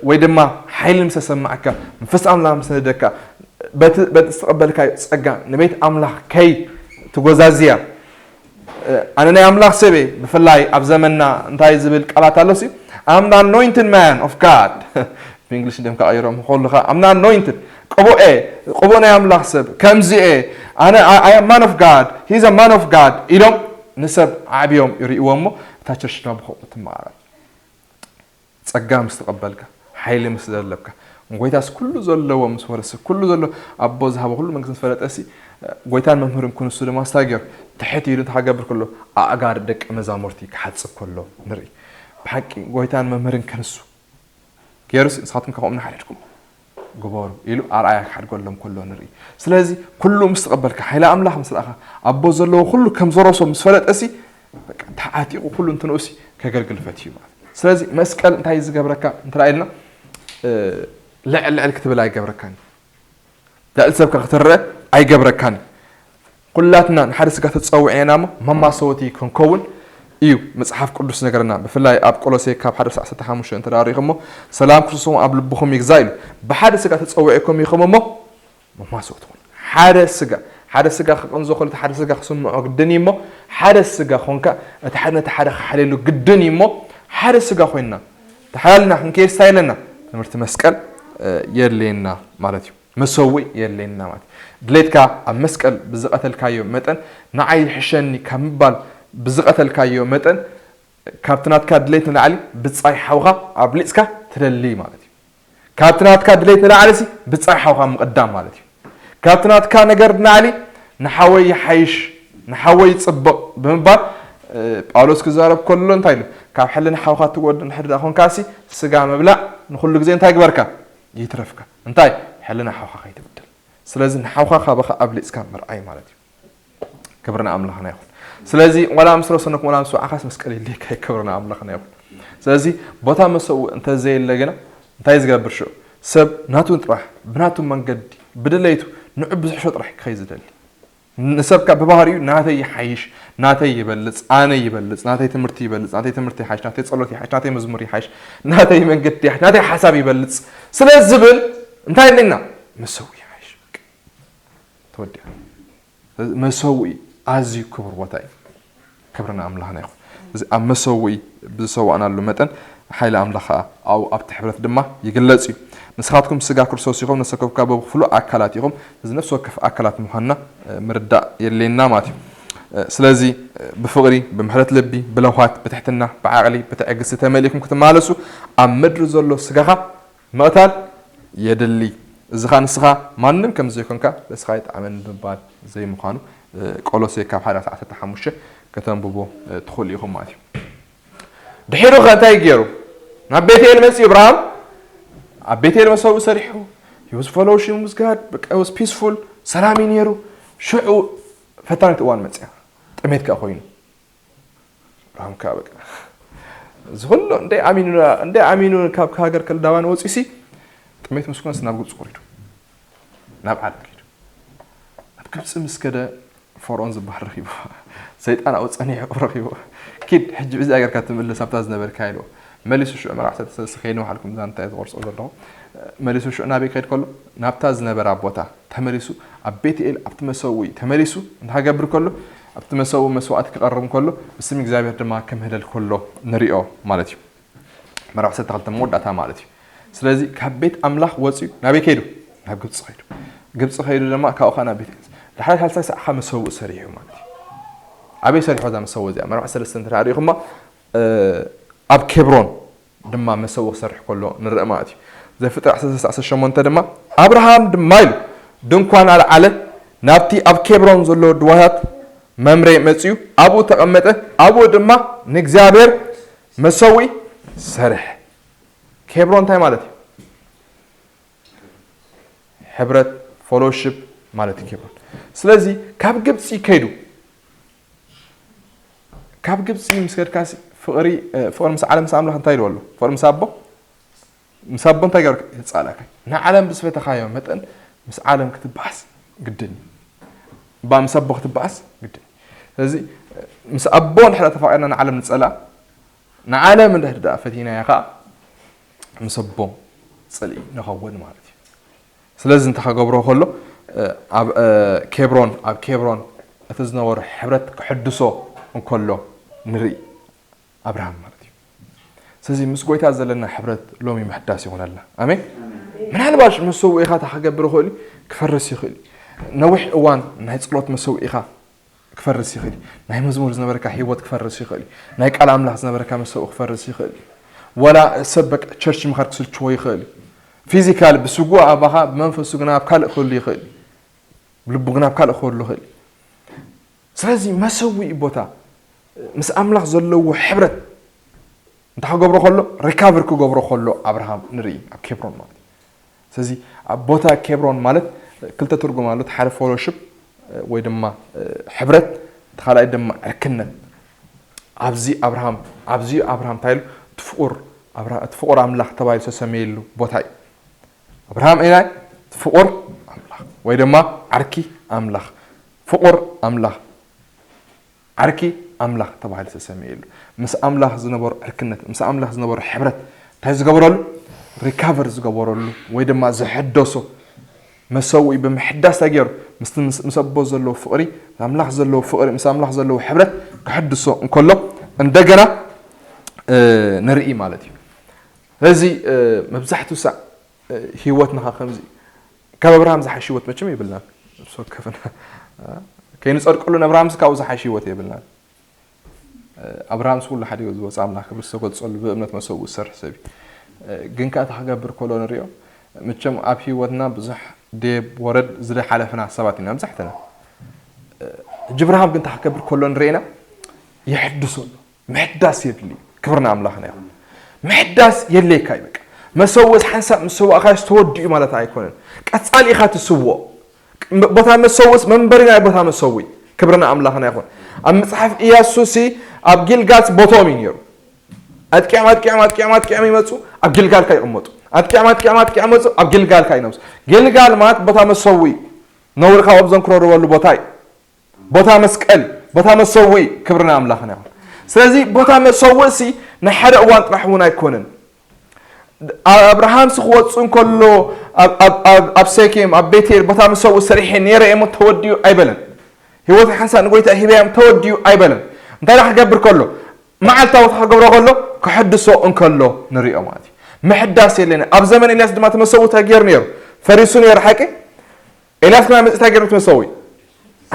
ወይ ድማ ሓይሊ ምስ ተሰማዓካ፣ መንፈስ ኣምላኽ ምስ ነደካ፣ በቲ በቲ ዝተቐበልካዮ ጸጋ ንቤት ኣምላኽ ከይ ትጎዛዝያ። ኣነ ናይ ኣምላኽ ሰብ እየ። ብፍላይ ኣብ ዘመንና እንታይ ዝብል ቃላት ኣሎ ሲ? I'm the anointed man of God። ብእንግሊሽ እንዲም ከቐይሮም ከለኻ፣ I'm the anointed፣ ቅቡእ እየ፣ ቅቡእ ናይ ኣምላኽ ሰብ፣ ከምዚ እየ፣ ኣነ I am man of God, he's a man of God ኢሎም ንሰብ ዓብዮም ይርእይዎ እሞ እታ ቸርች ድማ ብኸምኡ ትመቓቐል። ጸጋ ምስ ተቐበልካ፣ ሓይሊ ምስ ዘለብካ፣ ጎይታስ ኩሉ ዘለዎ ምስ ወረሰ፣ ኩሉ ዘሎ ኣቦ ዝሃቦ ኩሉ መንግስቲ ምስ ፈለጠሲ፣ ጎይታን መምህርን ክንሱ ድማ ስታይ ገይሩ ትሕት ኢሉ እንታይ ክገብር ከሎ፣ ኣእጋር ደቂ መዛሙርቲ ክሓጽብ ከሎ ንርኢ። ብሓቂ ጎይታን መምህርን ክንሱ ገይሩሲ ንስኻትኩም ከምኦም እናሓደድኩም ግበሩ ኢሉ ኣርኣያ ክሓድገሎም ከሎ ንርኢ። ስለዚ ኩሉ ምስ ተቐበልካ፣ ሓይሊ ኣምላኽ ምስ ረኣኻ፣ ኣቦ ዘለዎ ኩሉ ከም ዘረሶ ምስ ፈለጠሲ፣ በቃ ተዓጢቑ ኩሉ እንትንኡሲ ከገልግል ፈትዩ ማለት እዩ። ስለዚ መስቀል እንታይ ዝገብረካ እንተ ኢልና፣ እ፣ ልዕል ልዕል ክትብል ኣይገብረካን። ልዕል ሰብካ ክትረአ ኣይገብረካን። ኩላትና ንሓደ ስጋ ተጸውዕና እሞ መማሰወቲ ክንከውን እዩ መጽሓፍ ቅዱስ ነገርና። ብፍላይ ኣብ ቆሎሴ ካብ ሓደ ክሳዕ ዓሰርተ ሓሙሽተ እንተ ሪኢኹሞ፣ "ሰላም ክርስቶስኩም ኣብ ልብኹም ይግዛእ" ኢሉ። ብሓደ ስጋ ተጸውዒኩም ኢኹም እሞ መማሰወቲ ኩኑ። ሓደ ስጋ፣ ሓደ ስጋ ክቕንዞ ከሎ፣ ሓደ ስጋ ክስምዖ ግድን እዩ እሞ፣ ሓደ ስጋ ኮንካ፣ እቲ ሓደ ነቲ ሓደ ክሓልየሉ ግድን እዩ እሞ፣ ሓደ ስጋ ኮይንና፣ ተሓላልና ክንከይድ ስታይ ኣለና። ትምህርቲ መስቀል፣ እ፣ የድልየና ማለት እዩ። መሰውኢ የድልየና ማለት እዩ። ድሌትካ ኣብ መስቀል ብዝቐተልካዮ መጠን፣ ንዓይ ይሕሸኒ ካብ ምባል ብዝቐተልካዮ መጠን፣ ካብቲ ናትካ ድሌት ንላዕሊ ብጻይ ሓውኻ ኣብሊጽካ ትደሊ ማለት እዩ። ካብቲ ናትካ ድሌት ንላዕሊ ሲ ብጻይ ሓውኻ ምቕዳም ማለት እዩ። ካብቲ ናትካ ነገር ንላዕሊ ንሓወይ ይሓይሽ፣ ንሓወይ ይጽብቕ ብምባል፣ እ፣ ጳውሎስ ክዛረብ ከሎ እንታይ ኢሉ? "ካብ ሕልና ሓውኻ ትወድ እንድሕር ደኣ ኾንካሲ፣ ስጋ ምብላዕ ንኹሉ ግዜ እንታይ ግበርካ? ይትረፍካ." እንታይ? ሕልና ሓውኻ ከይትብድል። ስለዚ ንሓውኻ ካባኻ ኣብሊጽካ ምርኣይ ማለት እዩ። ክብሪ ንኣምላኽና ይኹን። ስለዚ ዋላ ምስ ረሰነኩም፣ ዋላ ምስ ወዓኻስ መስቀል የድልየካ እዩ። ክብሪ ንኣምላኽና ይኹን። ስለዚ ቦታ መሰውኢ እንተዘየለ ግና እንታይ ዝገብር ሽዑ? ሰብ ናቱ ጥራሕ፣ ብናቱ መንገዲ፣ ብድለይቱ፣ ንዑ ብዝሕሾ ጥራሕ ክኸይ ዝደሊ። ንሰብካ ብባህሪኡ ናተይ ይሓይሽ፣ ናተይ ይበልጽ፣ ኣነ ይበልጽ፣ ናተይ ትምህርቲ ይበልጽ፣ ናተይ ትምህርቲ ይሓይሽ፣ ናተይ ጸሎት ይሓይሽ፣ ናተይ መዝሙር ይሓይሽ፣ ናተይ መንገዲ ይሓይሽ፣ ናተይ ሓሳብ ይበልጽ ስለ ዝብል እንታይ ኣለና? መሰውኢ ይሓይሽ። ተወዲኣ። መሰውኢ ኣዝዩ ክቡር ቦታ እዩ። ክብሪ ንኣምላኽና ይኹን። እዚ ኣብ መሰውኢ ብዝሰዋእናሉ መጠን ሓይሊ ኣምላኽ ከኣ ኣብኡ ኣብቲ ሕብረት ድማ ይግለጽ እዩ። "ንስኻትኩም ስጋ ክርስቶስ ኢኹም፣ ነፍሲ ወከፍካ በብኽፍሉ ኣካላት ኢኹም." እዚ ነፍሲ ወከፍ ኣካላት ምዃንና፣ እ፣ ምርዳእ የድልየና ማለት እዩ። እ፣ ስለዚ፣ እ፣ ብፍቕሪ፣ ብምሕረት ልቢ፣ ብለውሃት፣ ብትሕትና፣ ብዓቕሊ፣ ብትዕግስቲ ተመሊእኩም ክትመላለሱ ኣብ ምድሪ ዘሎ ስጋኻ ምቕታል የድሊ። እዚ ኸኣ ንስኻ ማንም ከም ዘይኮንካ በስኻ ይጥዓመኒ ምባል ዘይምዃኑ፣ እ፣ ቆሎሴ ካብ ሓደ ዓሰርተ ሓሙሽተ ከተንብቦ፣ እ፣ ትኽእሉ ኢኹም ማለት እዩ። ድሒሩ ኸ እንታይ ገይሩ? ናብ ቤትኤል መጺኡ እብርሃም ኣብ ቤትኤል መሰውኢ ሰሪሑ፣ he was fellowship with God፣ በቃ he was peaceful፣ ሰላም እዩ ነይሩ። ሽዑ ፈታኒት እዋን መጽያ፣ ጥሜት ከኣ ኮይኑ። እብርሃም ከኣ በቃ እዚ ኩሉ እንደ ኣሚኑ፣ እንደ ኣሚኑ ካብ ሃገር ከልዳውያን ወጺኡሲ ጥሜት ምስ ኮነስ ናብ ግብጺ ወሪዱ። ናብ ዓለም ከይዱ። ናብ ግብጺ ምስ ከደ ፈርዖን ዝበሃል ረኺቡ። ሰይጣን ኣብኡ ጸኒሑ ረኺቡ። "ኪድ፣ ሕጂ ብዚ ሃገርካ ትምለስ ኣብታ ዝነበርካ" ኢልዎ። መሊሱ ሽዑ መራሕቲ ተሰልሲ ከይኑ ሓልኩም እዛ እንታይ ዝቆርጾ ዘለኹ። መሊሱ ሽዑ ናበይ ክኸይድ ከሎ? ናብታ ዝነበራ ቦታ ተመሊሱ፣ ኣብ ቤትኤል ኣብቲ መሰውኢ ተመሊሱ እንታይ ክገብር ከሎ? ኣብቲ መሰውኢ መስዋእቲ ክቐርብ ከሎ፣ ብስም እግዚኣብሔር ድማ ከምህለል ከሎ ንሪኦ ማለት እዩ። ምዕራፍ ዓሰርተ ክልተ መወዳእታ ማለት እዩ። ስለዚ ካብ ቤት ኣምላኽ ወፂኡ ናበይ ከይዱ? ናብ ግብፂ ከይዱ። ግብፂ ከይዱ ድማ ካብኡ ከዓ ናብ ቤት ኤልሳ ድሓር ሳልሳይ ሰዓኻ መሰውእ ሰሪሑ ማለት እዩ። ኣበይ ሰሪሖ እዛ መሰውእ እዚኣ? መርባዕ ሰለስተ እንተ ርኢኹማ ኣብ ኬብሮን ድማ መሰውእ ክሰርሕ ከሎ ንርኢ ማለት እዩ። ዘፍጥረት ዓሰርተ ዓሰርተ ሸሞንተ ድማ ኣብርሃም ድማ ኢሉ ድንኳን ኣልዓለ፣ ናብቲ ኣብ ኬብሮን ዘሎ ድዋታት መምሬ መፅዩ ኣብኡ ተቐመጠ፣ ኣብኡ ድማ ንእግዚኣብሔር መሰውኢ ሰርሕ። ኬብሮን እንታይ ማለት እዩ? ሕብረት፣ ፎሎሽፕ ማለት እዩ ኬብሮን። ስለዚ ካብ ግብፂ ከይዱ ካብ ግብፂ ምስ ከድካሲ ፍቕሪ ፍቕሪ ምስ ዓለም ምስ ኣምላኽ እንታይ ኢልዎ ኣሎ? ፍቕሪ ምስ ኣቦ ምስ ኣቦ እንታይ ገርካ? ይፃላካ። ንዓለም ብዝፈተኻዮ መጠን ምስ ዓለም ክትበዓስ ግድን እዩ። እባ ምስ ኣቦ ክትበዓስ ግድን እዩ። ስለዚ ምስ ኣቦ እንድሕር ተፋቒርና ንዓለም ንፀላ፣ ንዓለም እንድሕር ደኣ ፈቲናያ ከዓ ምስ ኣቦ ፅልኢ ንኸውን ማለት እዩ። ስለዚ እንታይ ክገብሮ ከሎ ኣብ ኬብሮን ኣብ ኬብሮን እቲ ዝነበሩ ሕብረት ክሕድሶ እንከሎ ንርኢ ኣብርሃም ማለት እዩ። ስለዚ ምስ ጎይታ ዘለና ሕብረት ሎሚ ምሕዳስ ይኹነልና። ኣሜን። ምናልባሽ መሰውኢኻ እታ ክገብር ይኽእል እዩ፣ ክፈርስ ይኽእል እዩ። ነዊሕ እዋን ናይ ጸሎት መሰውኢኻ ክፈርስ ይኽእል እዩ። ናይ መዝሙር ዝነበረካ ህይወት ክፈርስ ይኽእል እዩ። ናይ ቃል ኣምላኽ ዝነበረካ መሰውኢ ክፈርስ ይኽእል እዩ። ወላ ሰብ በቃ ቸርች ምኻድ ክስልችዎ ይኽእል እዩ። ፊዚካል ብስጉ ኣባኻ ብመንፈሱ ግና ኣብ ካልእ ክህሉ ይኽእል እዩ። ልቡ ግና ኣብ ካልእ ክህሉ ይኽእል እዩ። ስለዚ መሰውኢ ቦታ ምስ ኣምላኽ ዘለዎ ሕብረት እንታይ ክገብሮ ከሎ ሪካቨር ክገብሮ ከሎ ኣብርሃም ንርኢ ኣብ ኬብሮን ማለት እዩ። ስለዚ ኣብ ቦታ ኬብሮን ማለት ክልተ ትርጉም ኣሎ። ሓደ ፎሎሽፕ ወይ ድማ ሕብረት፣ እቲ ካልኣይ ድማ ዕርክነት። ኣብዚ ኣብርሃም ኣብዚ ኣብርሃም እንታይ ኢሉ? እቲ ፍቑር ኣብርሃ- እቲ ፍቑር ኣምላኽ ተባሂሉ ዝተሰመየሉ ቦታ እዩ። ኣብርሃም ኤናይ ፍቑር ኣምላኽ ወይ ድማ ዓርኪ ኣምላኽ ፍቑር ኣምላኽ ዓርኪ ኣምላኽ ተባሂሉ ዝተሰመየሉ ምስ ኣምላኽ ዝነበሩ ዕርክነት ምስ ኣምላኽ ዝነበሩ ሕብረት እንታይ ዝገበረሉ ሪካቨር ዝገበረሉ ወይ ድማ ዝሕደሶ መሰውኢ ብምሕዳስ እንታይ ገይሩ ምስቲ ምስ ኣቦ ዘለዎ ፍቕሪ ኣምላኽ ዘለዎ ፍቕሪ ምስ ኣምላኽ ዘለዎ ሕብረት ክሕድሶ እንከሎ እንደገና ንርኢ ማለት እዩ። ስለዚ መብዛሕትኡ ሳዕ ህይወትና ከ ከምዚ ካብ ኣብርሃም ዝሓሽ ህይወት መቸም የብልናን። ነብሲ ወከፍና ከይንፀድቀሉ ንኣብርሃምስ ካብኡ ዝሓሽ ህይወት የብልናን። ኣብርሃምስ ኩሉ ሓዲኡ ዝወፀ ኣምላኽ ክብሪ ዝተገልፀሉ ብእምነት መሰውኡ ዝሰርሕ ሰብ እዩ። ግን ከኣ እታ ክገብር ከሎ ንሪኦ መቸም ኣብ ህይወትና ብዙሕ ደብ ወረድ ዝደሓለፍና ሰባት ኢና መብዛሕትና። ሕጂ ኣብርሃም ግን እታ ክገብር ከሎ ንሪኤና ይሕድሶ ኣሎ። ምሕዳስ የድሊ። ክብርና ኣምላኽና ይኹን። ምሕዳስ የድልየካ እዩ በቃ። መሰውእስ ሓንሳብ ምስ ሰዋእካዮስ ተወዲኡ ማለት ኣይኮነን። ቀጻሊ ኢኻ ትስዎ። ቦታ መሰውእስ መንበሪ ናይ ቦታ መሰዊ። ክብርና ኣምላኽና ይኹን። ኣብ መጽሓፍ ኢያሱሲ ኣብ ጊልጋልስ ቦትኦም እዩ ነይሩ። ኣጥቂዖም ኣጥቂዖም ኣጥቂዖም ኣጥቂዖም ይመጹ ኣብ ጊልጋልካ ይቕመጡ። ኣጥቂዖም ኣጥቂዖም ኣጥቂዖም መጹ ኣብ ጊልጋልካ ይነብሱ። ጊልጋል ማለት ቦታ መሰዊ ነውሪ ካብኦም ዘንክረርበሉ ቦታ እዩ። ቦታ መስቀል ቦታ መሰውኢ ክብርና ኣምላኽና ይኹን። ስለዚ ቦታ መሰውእ ሲ ናይ ሓደ እዋን ጥራሕ እውን ኣይኮነን። ኣብርሃም ሲ ክወፅእ እንከሎ ኣብ ሴኬም ኣብ ቤቴል ቦታ መሰውእ ሰሪሐ ነይረ እሞ ተወዲኡ ኣይበለን። ህይወት ሓንሳእ ንጎይታ ሂበያም ተወዲኡ ኣይበለን። እንታይ ዳ ክገብር ከሎ መዓልታዊ ክገብሮ ከሎ ክሕድሶ እንከሎ ንሪኦ ማለት እዩ። ምሕዳስ የለና። ኣብ ዘመን ኤልያስ ድማ ተመሰውእ ተገይሩ ነይሩ ፈሪሱ ነይሩ ሓቂ ኤልያስ ከማይ መፂእ እንታይ ገይሩ ትመሰዊ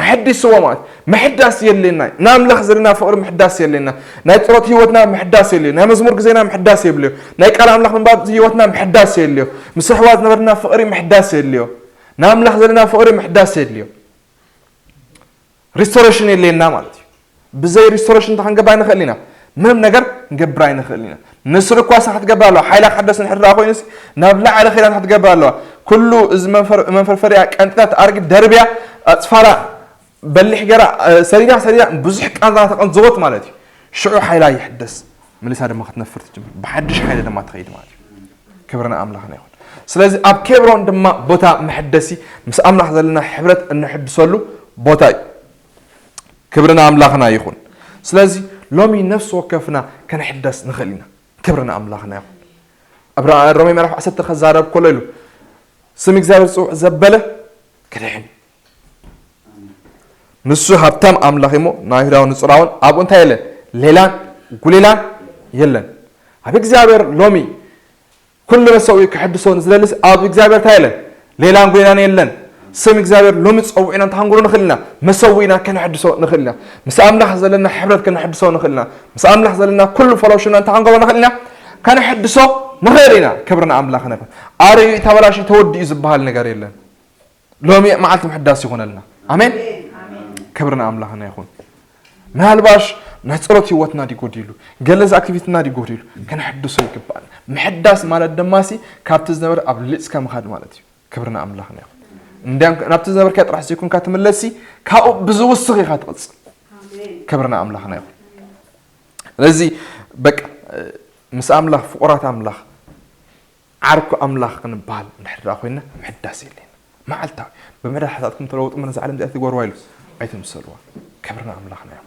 ኣሐዲስዎ ማለት ምሕዳስ የድልየና እዩ። ንኣምላኽ ዘለና ፍቕሪ ምሕዳስ የድልየና። ናይ ጸሎት ህይወትና ምሕዳስ የድልዮ። ናይ መዝሙር ግዜና ምሕዳስ የብልዮ። ናይ ቃል ኣምላኽ ምንባብ ህይወትና ምሕዳስ የድልዮ። ምስ ኣሕዋት ዝነበረና ፍቕሪ ምሕዳስ የድልዮ። ንኣምላኽ ዘለና ፍቕሪ ምሕዳስ የድልዮ። ሪስቶሬሽን የድልየና ማለት እዩ። ብዘይ ሪስቶሬሽን እንታይ ክንገብር ኣይንኽእል ኢና? ምንም ነገር ክንገብር ኣይንኽእል ኢና። ንስሪ እኳ እሳ ክትገብር ኣለዋ። ሓይላ ክሕደስ እንድሕር ደኣ ኮይኑሲ ናብ ላዕሊ ኸይዳ እንታይ ክትገብር ኣለዋ? ኩሉ እዚ መንፈር- መንፈርፈሪያ ቀንጥታት ኣርጊት ደርብያ ኣፅፋራ በሊሕ ገራ ሰሪዳ ሰሪዳ ብዙሕ ቃንዛ ተቐንዘወት ማለት እዩ። ሽዑ ሓይላ ይሕደስ። መሊሳ ድማ ክትነፍር ትጅምር። ብሓድሽ ሓይሊ ድማ ትኸይድ ማለት እዩ። ክብሪ ንኣምላኽና ይኹን። ስለዚ ኣብ ኬብሮን ድማ ቦታ መሐደሲ ምስ ኣምላኽ ዘለና ሕብረት እንሕድሰሉ ቦታ እዩ። ክብሪ ንኣምላኽና ይኹን። ስለዚ ሎሚ ነፍሲ ወከፍና ከነሕደስ ንኽእል ኢና። ክብሪ ንኣምላኽና ይኹን። ኣብ ራ- ሮሜ ምዕራፍ ዓሰርተ ከዛረብ ከሎ ኢሉ ስም እግዚኣብሔር ዝፅውዕ ዘበለ ክድሕን እዩ። ንሱ ሃብታም ኣምላኽ እሞ ናይ ኣይሁዳውን ንጹራውን ኣብኡ እንታይ የለን? ሌላን ጉሌላን የለን። ኣብ እግዚኣብሔር ሎሚ ኩሉ መሰዊ ክሕድሶ ንዝደልስ ኣብ እግዚኣብሔር እንታይ የለን? ሌላን ጉሌላን የለን። ስም እግዚኣብሔር ሎሚ ጸዊዕና እንተሓንግሮ ንኽእል ኢና። መሰዊእና ከነሕድሶ ንኽእል ኢና። ምስ ኣምላኽ ዘለና ሕብረት ከነሕድሶ ንኽእል ኢና። ምስ ኣምላኽ ዘለና ኩሉ ፈሎሽና እንተሓንግሮ ንኽእል ኢና። ከነሕድሶ ንኽእል ኢና። ክብሪ ንኣምላኽና ይኹን። ኣረዩ ተበላሽዩ ተወዲኡ ዝበሃል ነገር የለን። ሎሚ መዓልቲ ምሕዳስ ይኾነልና። ኣሜን። ክብሪ ንኣምላኽና ይኹን። ምናልባሽ ናይ ጸሎት ህይወትና ድዩ ጎዲሉ፣ ገለ ኣክቲቪቲና ድዩ ጎዲሉ፣ ከነሕድሶ ይግባል። ምሕዳስ ማለት ድማ ሲ ካብቲ ዝነበረ ኣብሊጽካ ምኻድ ማለት እዩ። ክብሪ ንኣምላኽና ይኹን። እንዲያም ናብቲ ዝነበርካ ጥራሕ ዘይኮንካ ትምለሲ፣ ካብኡ ብዝውስኽ ኢኻ ትቕጽል። ክብሪ ንኣምላኽና ይኹን። ስለዚ በቃ ምስ ኣምላኽ ፍቑራት ኣምላኽ ዓርኩ ኣምላኽ ክንበሃል እንድሕር ደኣ ኮይንና ምሕዳስ የድልየና። መዓልታዊ ብምሕዳስ ሓጢኣትኩም ተለወጡ፣ እሞ ነዛ ዓለም እዚኣ ትግበርዋ ኢሉ ኣይትምሰልዋ። ክብሪ ንኣምላኽና እዩ።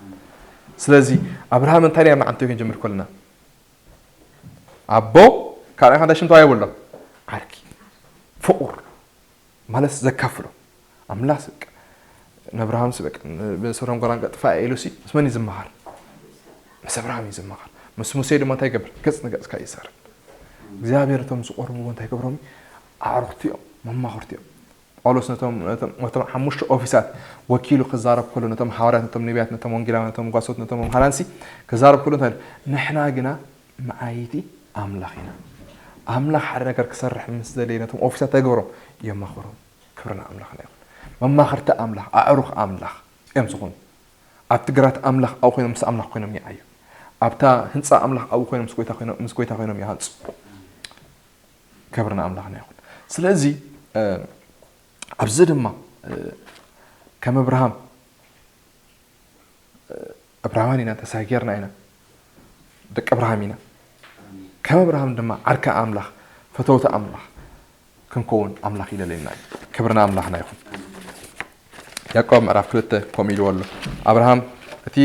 ስለዚ ኣብርሃም እንታይ ናይ መዓልቲ ክንጀምር ከለና ኣቦ ካልኣይ ካንዳ ሽምታ የብሎ ዓርኪ ፍቑር ማለት ዘካፍሎ ኣምላኽ ስቅ ንኣብርሃም ስበቅ ብሰዶም ጎራን ቀጥፋ ኢሉሲ ምስ መን እዩ ዝመሃር? ምስ ኣብርሃም እዩ ዝመሃር። ምስ ሙሴ ድማ እንታይ ይገብር? ገጽ ንገጽ ከኣ ይዛረብ። እግዚኣብሔር እቶም ዝቆርብዎ እንታይ ይገብሮም? ኣዕሩኽቲ እዮም፣ መማኽርቲ እዮም። ጳውሎስ ነቶም ነቶም ነቶም ሓሙሽተ ኦፊሳት ወኪሉ ክዛረብ ከሎ ነቶም ሃዋርያት፣ ነቶም ነቢያት፣ ነቶም ወንጌላውያን፣ ነቶም ጓሶት፣ ነቶም መምሃራንሲ ክዛረብ ከሎ እንታይ ኢሉ? ንሕና ግና መዓይቲ ኣምላኽ ኢና። ኣምላኽ ሓደ ነገር ክሰርሕ ምስ ደለየ ነቶም ኦፊሳት እንታይ ይገብሮም? የማኽሮም። ክብሪ ንኣምላኽና ይኹን። መማኽርቲ ኣምላኽ፣ ኣዕሩኽ ኣምላኽ እዮም ዝኾኑ። ኣብቲ ግራት ኣምላኽ ኣብኡ ኮይኖም ምስ ኣምላኽ ኮይኖም ይዓዩ። ኣብታ ህንጻ ኣምላኽ ኣብኡ ኮይኖም ምስ ጎይታ ኮይኖም ምስ ጎይታ ኮይኖም ይሃንጹ። ክብሪ ንኣምላኽና ይኹን። ስለዚ ኣብዚ ድማ ከም ኣብርሃም ኣብርሃማን ኢና፣ ተሳጊርና ኢና፣ ደቂ ኣብርሃም ኢና። ከም ኣብርሃም ድማ ዓርኪ ኣምላኽ፣ ፈተውቲ ኣምላኽ ክንከውን ኣምላኽ ይደልየና እዩ። ክብሪ ንኣምላኽና ይኹን። ያዕቆብ ምዕራፍ ክልተ ከምኡ ኢልዎ ኣሎ። ኣብርሃም እቲ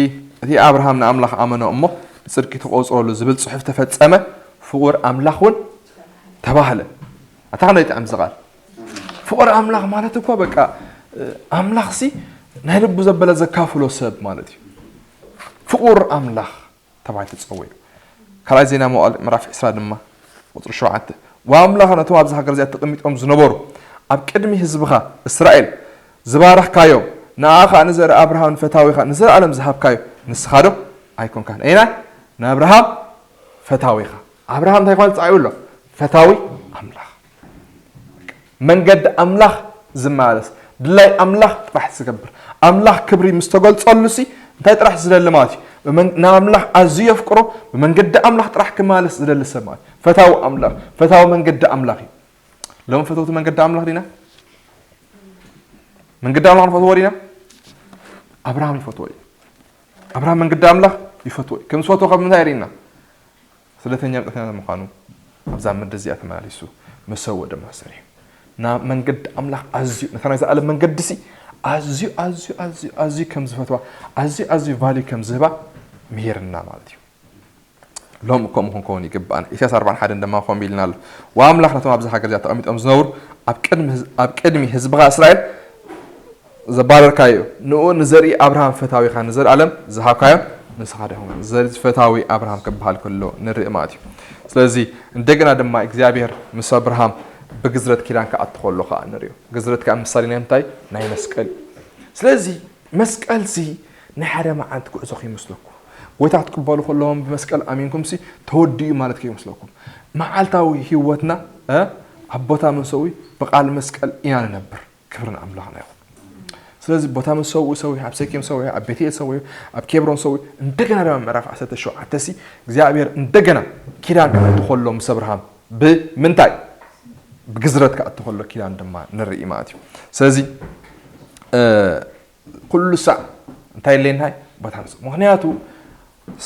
እቲ ኣብርሃም ንኣምላኽ ኣመኖ እሞ ንጽድቂ ተቖጽረሉ ዝብል ጽሑፍ ተፈጸመ፣ ፍቑር ኣምላኽ እውን ተባህለ። ኣታ ክንደይ ጥዕም እዚ ቃል። ፍቑር ኣምላኽ ማለት እኮ በቃ ኣምላኽሲ ናይ ልቡ ዘበለ ዘካፍሎ ሰብ ማለት እዩ። ፍቑር ኣምላኽ ተባሂሉ ተጸውዑ። ካልኣይ ዜና መዋዕል ምዕራፍ ዕስራ ድማ ቁጽሪ ሸውዓተ፣ ወኣምላኽ ነቶም ኣብዚ ሃገር እዚኣ ተቐሚጦም ዝነበሩ ኣብ ቅድሚ ህዝብኻ እስራኤል ዝባረኽካዮም ንኣኻ ንዘርኢ ኣብርሃም ንፈታዊኻ ንዘለኣለም ዝሃብካዮ ንስኻ ዶ ኣይኮንካን? ኣየናይ ንኣብርሃም ፈታዊኻ ኣብርሃም እንታይ ኳል ጻዒ ኣሎ ፈታዊ ኣምላኽ መንገዲ ኣምላኽ ዝመላለስ ድላይ ኣምላኽ ጥራሕ ዝገብር ኣምላኽ ክብሪ ምስ ተገልጸሉ ሲ እንታይ ጥራሕ ዝደሊ ማለት እዩ ናብ ኣምላኽ ኣዝዩ የፍቅሮ ብመንገዲ ኣምላኽ ጥራሕ ክመላለስ ዝደሊ ሰብ ማለት ፈታዊ ኣምላኽ ፈታዊ መንገዲ ኣምላኽ እዩ ሎም ፈተውቲ መንገዲ ኣምላኽ ዲና መንገዲ ኣምላኽ ንፈትዎ ዲና ኣብርሃም ይፈትዎ እዩ ኣብርሃም መንገዲ ኣምላኽ ይፈትዎ እዩ ከም ዝፈትዎ ካብ ምንታይ ርኢና ስደተኛ ምጥፍና ምዃኑ ኣብዛ ምድሪ እዚኣ ተመላሊሱ መሰውእ ድማ ሰሪሑ ናብ መንገዲ ኣምላኽ ኣዝዩ ነታ ናይ ዘኣለም መንገዲ ሲ ኣዝዩ ኣዝዩ ኣዝዩ ኣዝዩ ከም ዝፈትዋ ኣዝዩ ኣዝዩ ቫልዩ ከም ዝህባ ምሂርና ማለት እዩ ሎም ከምኡ ክንከውን ይግባእና ኢሳያስ ኣርባን ሓደን ድማ ከምኡ ኢልና ኣሎ ወኣምላኽ ነቶም ኣብዚ ሃገር እዚኣ ተቐሚጦም ዝነብሩ ኣብ ቅድሚ ህዝ- ኣብ ቅድሚ ህዝብኻ እስራኤል ዘባረርካዮ ንኡ ንዘርኢ ኣብርሃም ፈታዊኻ ንዘለኣለም ዝሃብካዮ ንስኻ ዲኹም ዘርኢ ፈታዊ ኣብርሃም ክበሃል ከሎ ንርኢ ማለት እዩ ስለዚ እንደገና ድማ እግዚኣብሔር ምስ ኣብርሃም ብግዝረት ኪዳን ክኣቱ ከሎ ከዓ ንሪኦ ግዝረት ከዓ ምሳሌ ናይ ምንታይ ናይ መስቀል እዩ ስለዚ መስቀል ሲ ናይ ሓደ መዓልቲ ጉዕዞ ከይመስለኩም ጎይታ ክትቅበሉ ከለዎም ብመስቀል ኣሚንኩም ሲ ተወዲኡ ማለት ከይመስለኩም መዓልታዊ ህይወትና ኣብ ቦታ መሰዊ ብቃል መስቀል ኢና ንነብር ክብሪ ንኣምላኽና ይኹን ስለዚ ቦታ መሰውኡ ሰዊሑ ኣብ ሰኪም ሰዊሑ ኣብ ቤትኤል ሰዊሑ ኣብ ኬብሮን ሰዊሑ እንደገና ድማ ምዕራፍ ዓሰርተ ሸውዓተ ሲ እግዚኣብሔር እንደገና ኪዳን ክኣቱ ከሎ ምስ ኣብርሃም ብምንታይ ብግዝረት ክኣቱ ከሎ ኪዳን ድማ ንርኢ ማለት እዩ ስለዚ ኩሉ ሳዕ እንታይ የለና ቦታ መሰው ምክንያቱ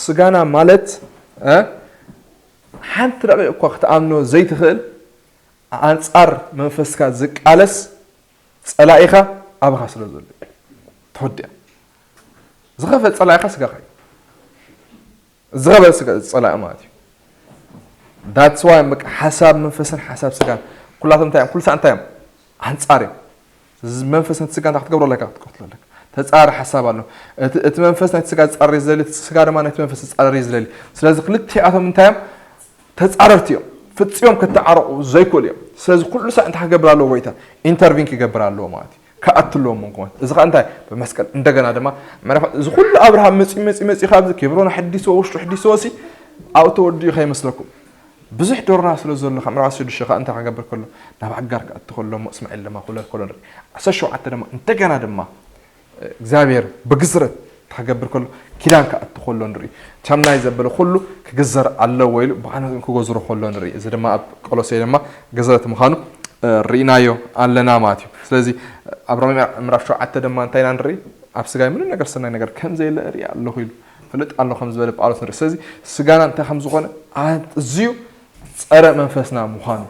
ስጋና ማለት ሓንቲ ደቂቕ እኳ ክትኣምኖ ዘይትኽእል ኣንጻር መንፈስካ ዝቃለስ ጸላኢኻ ኣባኻ ስለ ዘሎ ተወዲኣ ዝኸፈ ጸላኢኻ ስጋኻ እዩ ዝኸበ ስጋ ጸላኢ ማለት እዩ that's why በቃ ሓሳብ መንፈስን ሓሳብ ስጋን ኩላቶም እንታይ እዮም ኩልሳ እንታይ እዮም ኣንጻር እዮም መንፈስ ነቲ ስጋ እንታይ ክትገብሮ ኣለካ ክትቀትሎ ኣለካ ተጻሪ ሓሳብ ኣሎ እቲ መንፈስ ናይቲ ስጋ ዝጻረር ዝደሊ ስጋ ድማ ናይቲ መንፈስ ዝጻረር ዝደሊ ስለዚ ክልቲኣቶም እንታይ እዮም ተጻረርቲ እዮም ፍጺሞም ክተዓረቑ ዘይክእሉ እዮም ስለዚ ኩሉ ሳዕ እንታይ ክገብር ኣለዎ ጎይታ ኢንተርቪን ክገብር ኣለዎ ማለት እዩ ክኣቱ ኣለዎም እንኮን። እዚ ኸዓ እንታይ? ብመስቀል። እንደገና ድማ ምዕራፍ፣ እዚ ኩሉ ኣብርሃም መጺኡ፣ መጺኡ፣ መጺኡ፣ ካብዚ ኬብሮን ኣሕዲስዎ፣ ውሽጡ ኣሕዲስዎ ሲ ኣብኡ ተወዲኡ ከይመስለኩም። ብዙሕ ዶርና ስለ ዘሎ፣ ካብ ምዕራፍ ዓሰርተ ሽዱሽተ ኸዓ እንታይ ክገብር ከሎ? ናብ ኣጋር ክኣቱ ከሎ፣ እሞ እስማኤል ድማ ክውለድ ከሎ ንርኢ። ዓሰርተ ሸውዓተ ድማ፣ እንደገና ድማ እግዚኣብሔር ብግዝረት እንታይ ክገብር ከሎ? ኪዳን ክኣቱ ከሎ ንርኢ። ቻምናይ ዘበለ ኩሉ ክግዘር ኣለዎ ኢሉ ብዓመት ክገዝሮ ከሎ ንርኢ። እዚ ድማ ኣብ ቆሎሴ ድማ ግዝረት ምዃኑ፣ እ፣ ርኢናዮ ኣለና ማለት እዩ። ስለዚ ኣብ ሮሜ ምዕራፍ ሸውዓተ ድማ እንታይ ኢና ንርኢ? ኣብ ስጋይ ምንም ነገር ሰናይ ነገር ከም ዘየለ እርኢ ኣለኹ ኢሉ። ፈልጥ ኣሎ ከም ዝበለ ጳውሎስ ንርኢ። ስለዚ ስጋና እንታይ ከም ዝኾነ ኣዝዩ ጸረ መንፈስና ምዃኑ።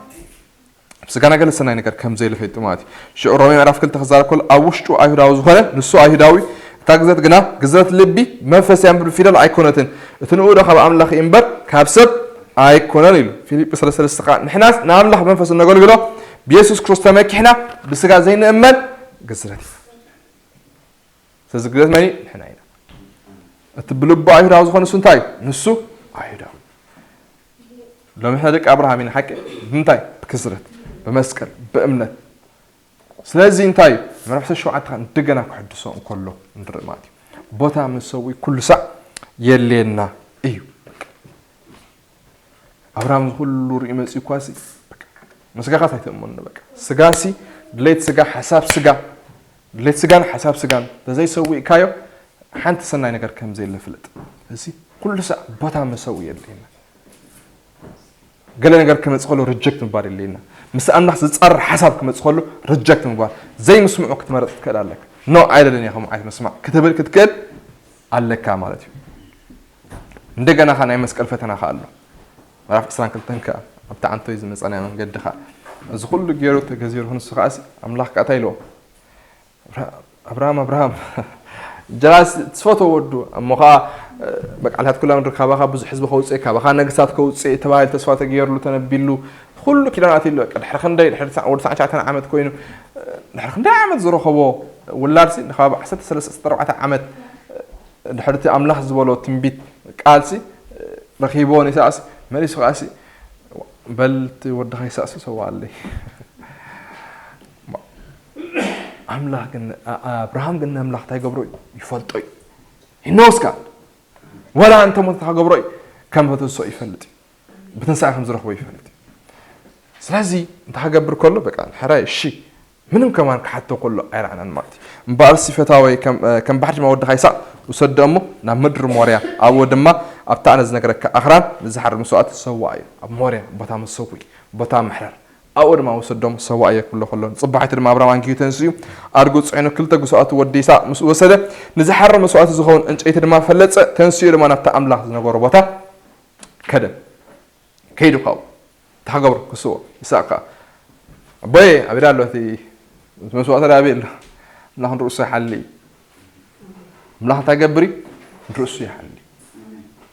ኣብ ስጋና ገለ ሰናይ ነገር ከም ዘየለ ፈሊጡ ማለት እዩ። ሽዑ ሮሜ ምዕራፍ ክልተ ክዛረብ ከሎ ኣብ ውሽጡ ኣይሁዳዊ ዝኾነ ንሱ ኣይሁዳዊ፣ እታ ግዝረት ግና ግዝረት ልቢ መንፈስያን ብፊደል ኣይኮነትን። እቲ ንእኡ ካብ ኣምላኽ እዩ እምበር ካብ ሰብ ኣይኮነን ኢሉ። ፊልጲ ሰለስተ ሰለስተ ከዓ ንሕናስ ንኣምላኽ መንፈስ እነገልግሎ ብየሱስ ክርስቶስ ተመኪሕና ብስጋ ዘይንእመን ግዝረት ኢና። ስለዚ ግዝረት መን እዩ? ንሕና ኢና። እቲ ብልቡ ኣይሁዳዊ ዝኾነ ንሱ እንታይ እዩ? ንሱ ኣይሁዳዊ። ሎሚ ንሕና ደቂ ኣብርሃም ኢና ሓቂ። ብምንታይ? ብግዝረት፣ ብመስቀል፣ ብእምነት። ስለዚ እንታይ እዩ? ምዕራፍ ዓሰርተ ሸውዓተ እንደገና ክሕድሶ እንከሎ ንርኢ ማለት እዩ። ቦታ መሰዊ ኩሉ ሳዕ የድልየና እዩ። ኣብርሃም እዚ ኩሉ ርኢ መጺኡ እኳ ሲ፣ በቃ፣ ንስጋኻስ ኣይትእመኖ፣ በቃ። ስጋ ሲ፣ ድሌት ስጋ፣ ሓሳብ ስጋ፣ ድሌት ስጋን ሓሳብ ስጋን ተዘይሰዊእካዮ ሓንቲ ሰናይ ነገር ከም ዘየለ ፍለጥ። እዚ ኩሉ ሳዕ ቦታ መሰዊ የድልየና። ገለ ነገር ክመጽእ ከሎ ሪጀክት ምባል የድልየና። ምስ ኣምላኽ ዝጻረር ሓሳብ ክመጽእ ከሎ ሪጀክት ምባል፣ ዘይምስምዑ ክትመርጽ ትክእል ኣለካ። ኖ፣ ኣይደልን እየ ከምኡ ዓይነት ምስማዕ ክትብል ክትክእል ኣለካ ማለት እዩ። እንደገና ኸዓ ናይ መስቀል ፈተና ኸዓ ኣሎ። ምዕራፍ ዕስራን ክልተን ከኣ ኣብቲ ዓንቶይ ዝመጸናዮ መንገዲ ኸዓ እዚ ኩሉ ገይሩ ተገዚሩ ክንሱ ኸዓ ሲ ኣምላኽ ከኣ እንታይ ኢልዎ? ኣብርሃ-፣ ኣብርሃም፣ ኣብርሃም፣ ጀላስ ትፈትዎ ወዱ፣ እሞ ኸዓ፣ እ፣ በቃ፣ ኣልሃት ኩላ ምድሪ ካባኻ ብዙሕ ህዝቢ ከውፅእ፣ ካባኻ ነገስታት ከውፅእ ተባሂሉ ተስፋ ተገይርሉ፣ ተነቢሉ፣ ኩሉ ኪዳን ኣትዩሉ። በቃ፣ ድሕሪ ክንደይ፣ ድሕሪ ትስዓ-፣ ወዲ ትስዓን ትሽዓተን ዓመት ኮይኑ፣ እ፣ ድሕሪ ክንደይ ዓመት ዝረኸቦ ውላድሲ፣ ንከባቢ ዓሰርተ ሰለስተ ዓሰርተ ኣርባዕተ ዓመት፣ እ፣ ድሕሪ እቲ ኣምላኽ ዝበሎ ትንቢት ቃልሲ፣ እ፣ ረኺብዎ ንይስሐቅሲ፣ መሊሱ ከዓሲ፣ በል እቲ ወድኻ ይስሐቅሲ ሰዋኣለይ። ኣምላኽ ግን፣ ኣ-፣ ኣብርሃም ግን ንኣምላኽ እንታይ ይገብሮ እዩ? ይፈልጦ እዩ። He knows God። ወላ እንተ ሞተ እንታይ ክገብሮ እዩ? ከም ፈተሶ ይፈልጥ እዩ። ብትንሳኤ ከም ዝረኽቦ ይፈልጥ እዩ። ስለዚ እንታይ ክገብር ከሎ፣ በቃ፣ ሕራይ፣ እሺ፣ ምንም ከማን ክሓቶ ከሎ ኣይረኣናን ማለት እዩ። እምበኣርሲ ፈታወይ፣ ከም፣ ከም ባሕሪ ድማ ወድኻ ይስሐቅ ውሰዶ እሞ ናብ ምድሪ ሞርያ፣ ኣብኡ ድማ ኣብታ ኣነ ዝነግረካ ኣኽራን ንዝሓርድ መስዋእቲ ሰዋኣዮ። ኣብ ሞርያ ቦታ መሰዊ፣ ቦታ መሕረር። ኣብኡ ድማ ውሰዶም ሰዋኣዮ ክብሎ ከሎ፣ ንጽባሒቱ ድማ ኣብርሃም ኣንጊሁ ተንሲኡ፣ ኣድጉ ጽዒኑ ክልተ ጉስኣቱ ወዲ ይስሐቅ ምስኡ ወሰደ። ንዝሓርድ መስዋእቲ ዝኸውን ዕንጨይቲ ድማ ፈለጸ። ተንሲኡ ድማ ናብቲ ኣምላኽ ዝነገሮ ቦታ ከደ። ከይዱ ካብኡ እንታይ ክገብሮ? ክስዎ። ይስሐቅ ከኣ፣ ኣቦየ፣ ኣበይ ኣሎ እቲ መስዋእቲ? ኣበይ ኣሎ? ኣምላኽ ንርእሱ ይሓሊ እዩ። ኣምላኽ እንታይ ገብር እዩ? ንርእሱ ይሓሊ።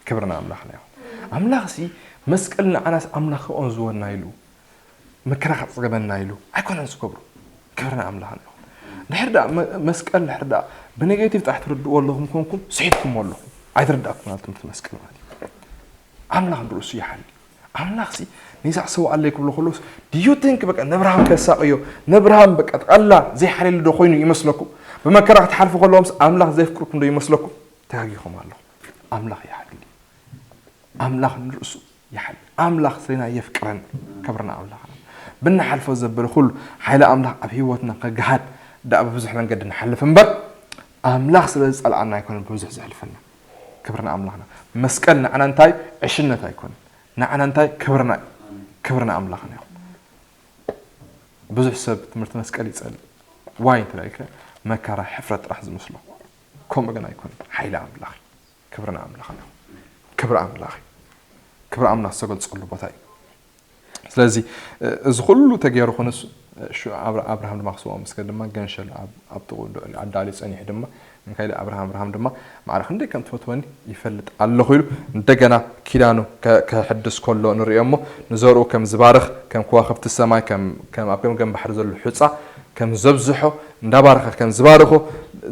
ክብሪ ንኣምላኽና ይኹን። ኣምላኽሲ መስቀል ንዓናስ ኣምላኽ ክቕንዝወና ኢሉ፣ መከራ ከጽግበና ኢሉ ኣይኮነን ዝገብሮ። ክብሪ ንኣምላኽና ይኹን። ድሕር ደኣ መ-፣ መስቀል ድሕር ደኣ ብኔጌቲቭ ጥራሕ ትርድእዎ ኣለኹም ኮንኩም፣ ስሒትኩምዎ ኣለኹም። ኣይትርዳእኩምን ኣሎ ትምህርቲ መስቀል ማለት እዩ። ኣምላኽ ንርእሱ ይሓሊ። ኣምላኽሲ ንይስሐቅ ሰውኣለይ ክብሎ ከሎስ፣ do you think በቃ ነብርሃም ከሳቕዮ፣ ነብርሃም በቃ ጠቕላላ ዘይሓልየሉ ዶ ኮይኑ ይመስለኩም? ብመከራ ክትሓልፉ ከለኹምስ ኣምላኽ ዘየፍቅረኩም ዶ ይመስለኩም? ተጋጊኹም ኣለኹም። ኣምላኽ ይሓሊ። ኣምላኽ ንርእሱ ይሓሊ። ኣምላኽ ስለና የፍቅረን። ክብሪ ንኣምላኽና። ብንሓልፎ ዘበለ ኩሉ ሓይሊ ኣምላኽ ኣብ ህይወትና ከገሃድ ደኣ ብብዙሕ መንገዲ ንሓልፍ እምበር፣ ኣምላኽ ስለ ዝጸልኣና ኣይኮነን ብብዙሕ ዘሕልፈና። ክብሪ ንኣምላኽና። መስቀል ንዓና እንታይ ዕሽነት ኣይኮነን። ንዓና እንታይ ክብርና እዩ። ክብሪ ንኣምላኽና ይኹን። ብዙሕ ሰብ ትምህርቲ መስቀል ይጸልእ። ዋይ እንተ ኢልካ መከራ፣ ሕፍረት ጥራሕ ዝመስሎ። ከምኡ ግን ኣይኮነን። ሓይሊ ኣምላኽ እዩ። ክብሪ ንኣምላኽና ይኹን። ክብሪ ኣምላኽ እዩ። ክብሪ ኣምላኽ ዝተገልጸሉ ቦታ እዩ። ስለዚ፣ እ፣ እዚ ኩሉ ተገይሩ ኮነሱ፣ እ፣ ሹ-፣ ኣብራ-፣ ኣብርሃም ድማ ክስውኦ ምስ ከደ ድማ ገንሸል ኣብ፣ ኣብ ጥቕኡ ዶ-፣ ኣዳልዩ ጸኒሑ ድማ፣ እንካይለ ኣብርሃም፣ ኣብርሃም ድማ ማዕረ ክንደይ ከም ትፈትወኒ ይፈልጥ ኣለኹ ኢሉ እንደገና ኪዳኑ ከ-፣ ከሕድስ ከሎ ንርእዮ እሞ፣ ንዘርኡ ከም ዝባርኽ፣ ከም ከዋኽብቲ ሰማይ፣ ከም፣ ከም ኣብ ገምገም ባሕሪ ዘሎ ሑጻ ከም ዘብዝሖ፣ እንዳባረኸ ከም ዝባርኾ፣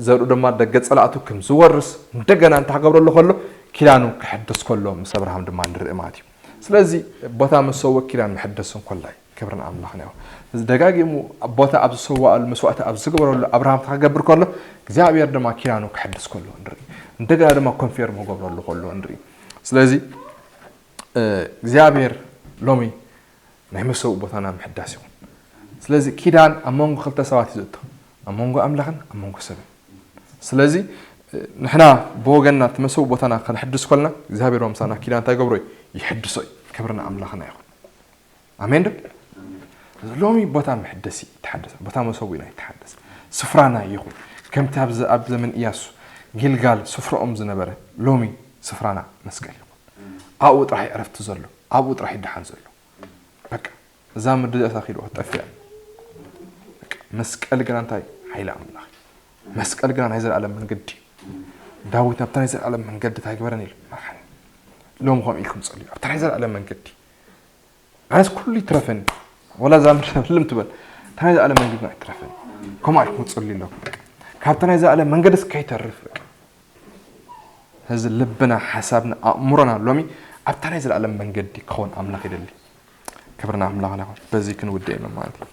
ዘርኡ ድማ ደገ ጸላእቱ ከም ዝወርስ እንደገና እንታይ ክገብረሉ ከሎ፣ ኪዳኑ ከሕድስ ከሎ ምስ ኣብርሃም ድማ ንርኢ ማለት እዩ። ስለዚ ቦታ መሰዊ ኪዳን መሐደሲ እንኮላይ ክብርን ኣምላኽን ይኹን። እዚ ደጋጊሙ ቦታ ኣብ ዝሰዋኣሉ፣ መስዋእቲ ኣብ ዝገበረሉ ኣብርሃም እንታይ ክገብር ከሎ እግዚኣብሔር ድማ ኪዳኑ ክሕድስ ከሎ ንርኢ። እንደገና ድማ ኮንፌርም ክገብረሉ ከሎ ንርኢ። ስለዚ እግዚኣብሔር ሎሚ ናይ መሰውእ ቦታና ምሕዳስ ይኹን። ስለዚ ኪዳን ኣብ መንጎ ክልተ ሰባት እዩ ዝእቶ፣ ኣብ መንጎ ኣምላኽን ኣብ መንጎ ሰብን። ስለዚ ንሕና ብወገንና እቲ መሰውእ ቦታና ከነሕድስ ከልና እግዚኣብሔር ምሳና ኪዳን እንታይ ገብሮ እዩ? ይሕድሶ እዩ። ክብርና ኣምላኽና ይኹን። ኣሜን ዶ? ሎሚ ቦታ መሕደሲ ይተሓደስ፣ ቦታ መሰውኢና ይተሓደስ፣ ስፍራና ይኹን። ከምቲ ኣብዚ ኣብ ዘመን ኢያሱ ጊልጋል ስፍራኦም ዝነበረ ሎሚ ስፍራና መስቀል ይኹን። ኣብኡ ጥራሕ ዕረፍቲ ዘሎ፣ ኣብኡ ጥራሕ ይደሓን ዘሎ። በቃ እዛ ምድሪ እዚኣ ሳኺሉ ጠፊኣ። በቃ መስቀል ግና እንታይ ሓይሊ ኣምላኽ እዩ። መስቀል ግና ናይ ዘለኣለም መንገዲ እዩ። ዳዊት ናብታ ናይ ዘለኣለም መንገዲ እንታይ ግበረን ኢሉ መርሓኒ። ሎም ከምኡ ኢልኩም ጸልዩ ኣብታ ናይ ዘለኣለም መንገዲ ኣነስ ኩሉ ይትረፈኒ። ወላ እዛ ምድሪ ህልም ትበል እታ ናይ ዘለኣለም መንገዲ ኣይትረፈኒ። ከምኡ ኢልኩም ጸልዩ ኣለኩም። ካብታ ናይ ዘለኣለም መንገዲ እስከ ይተርፍ በቃ። እዚ ልብና ሓሳብና ኣእምሮና ሎሚ ኣብታ ናይ ዘለኣለም መንገዲ ክኸውን ኣምላኽ ይደሊ። ክብርና ኣምላኽና ይኹን። በዚ ክንውድእ ኢና ማለት እዩ።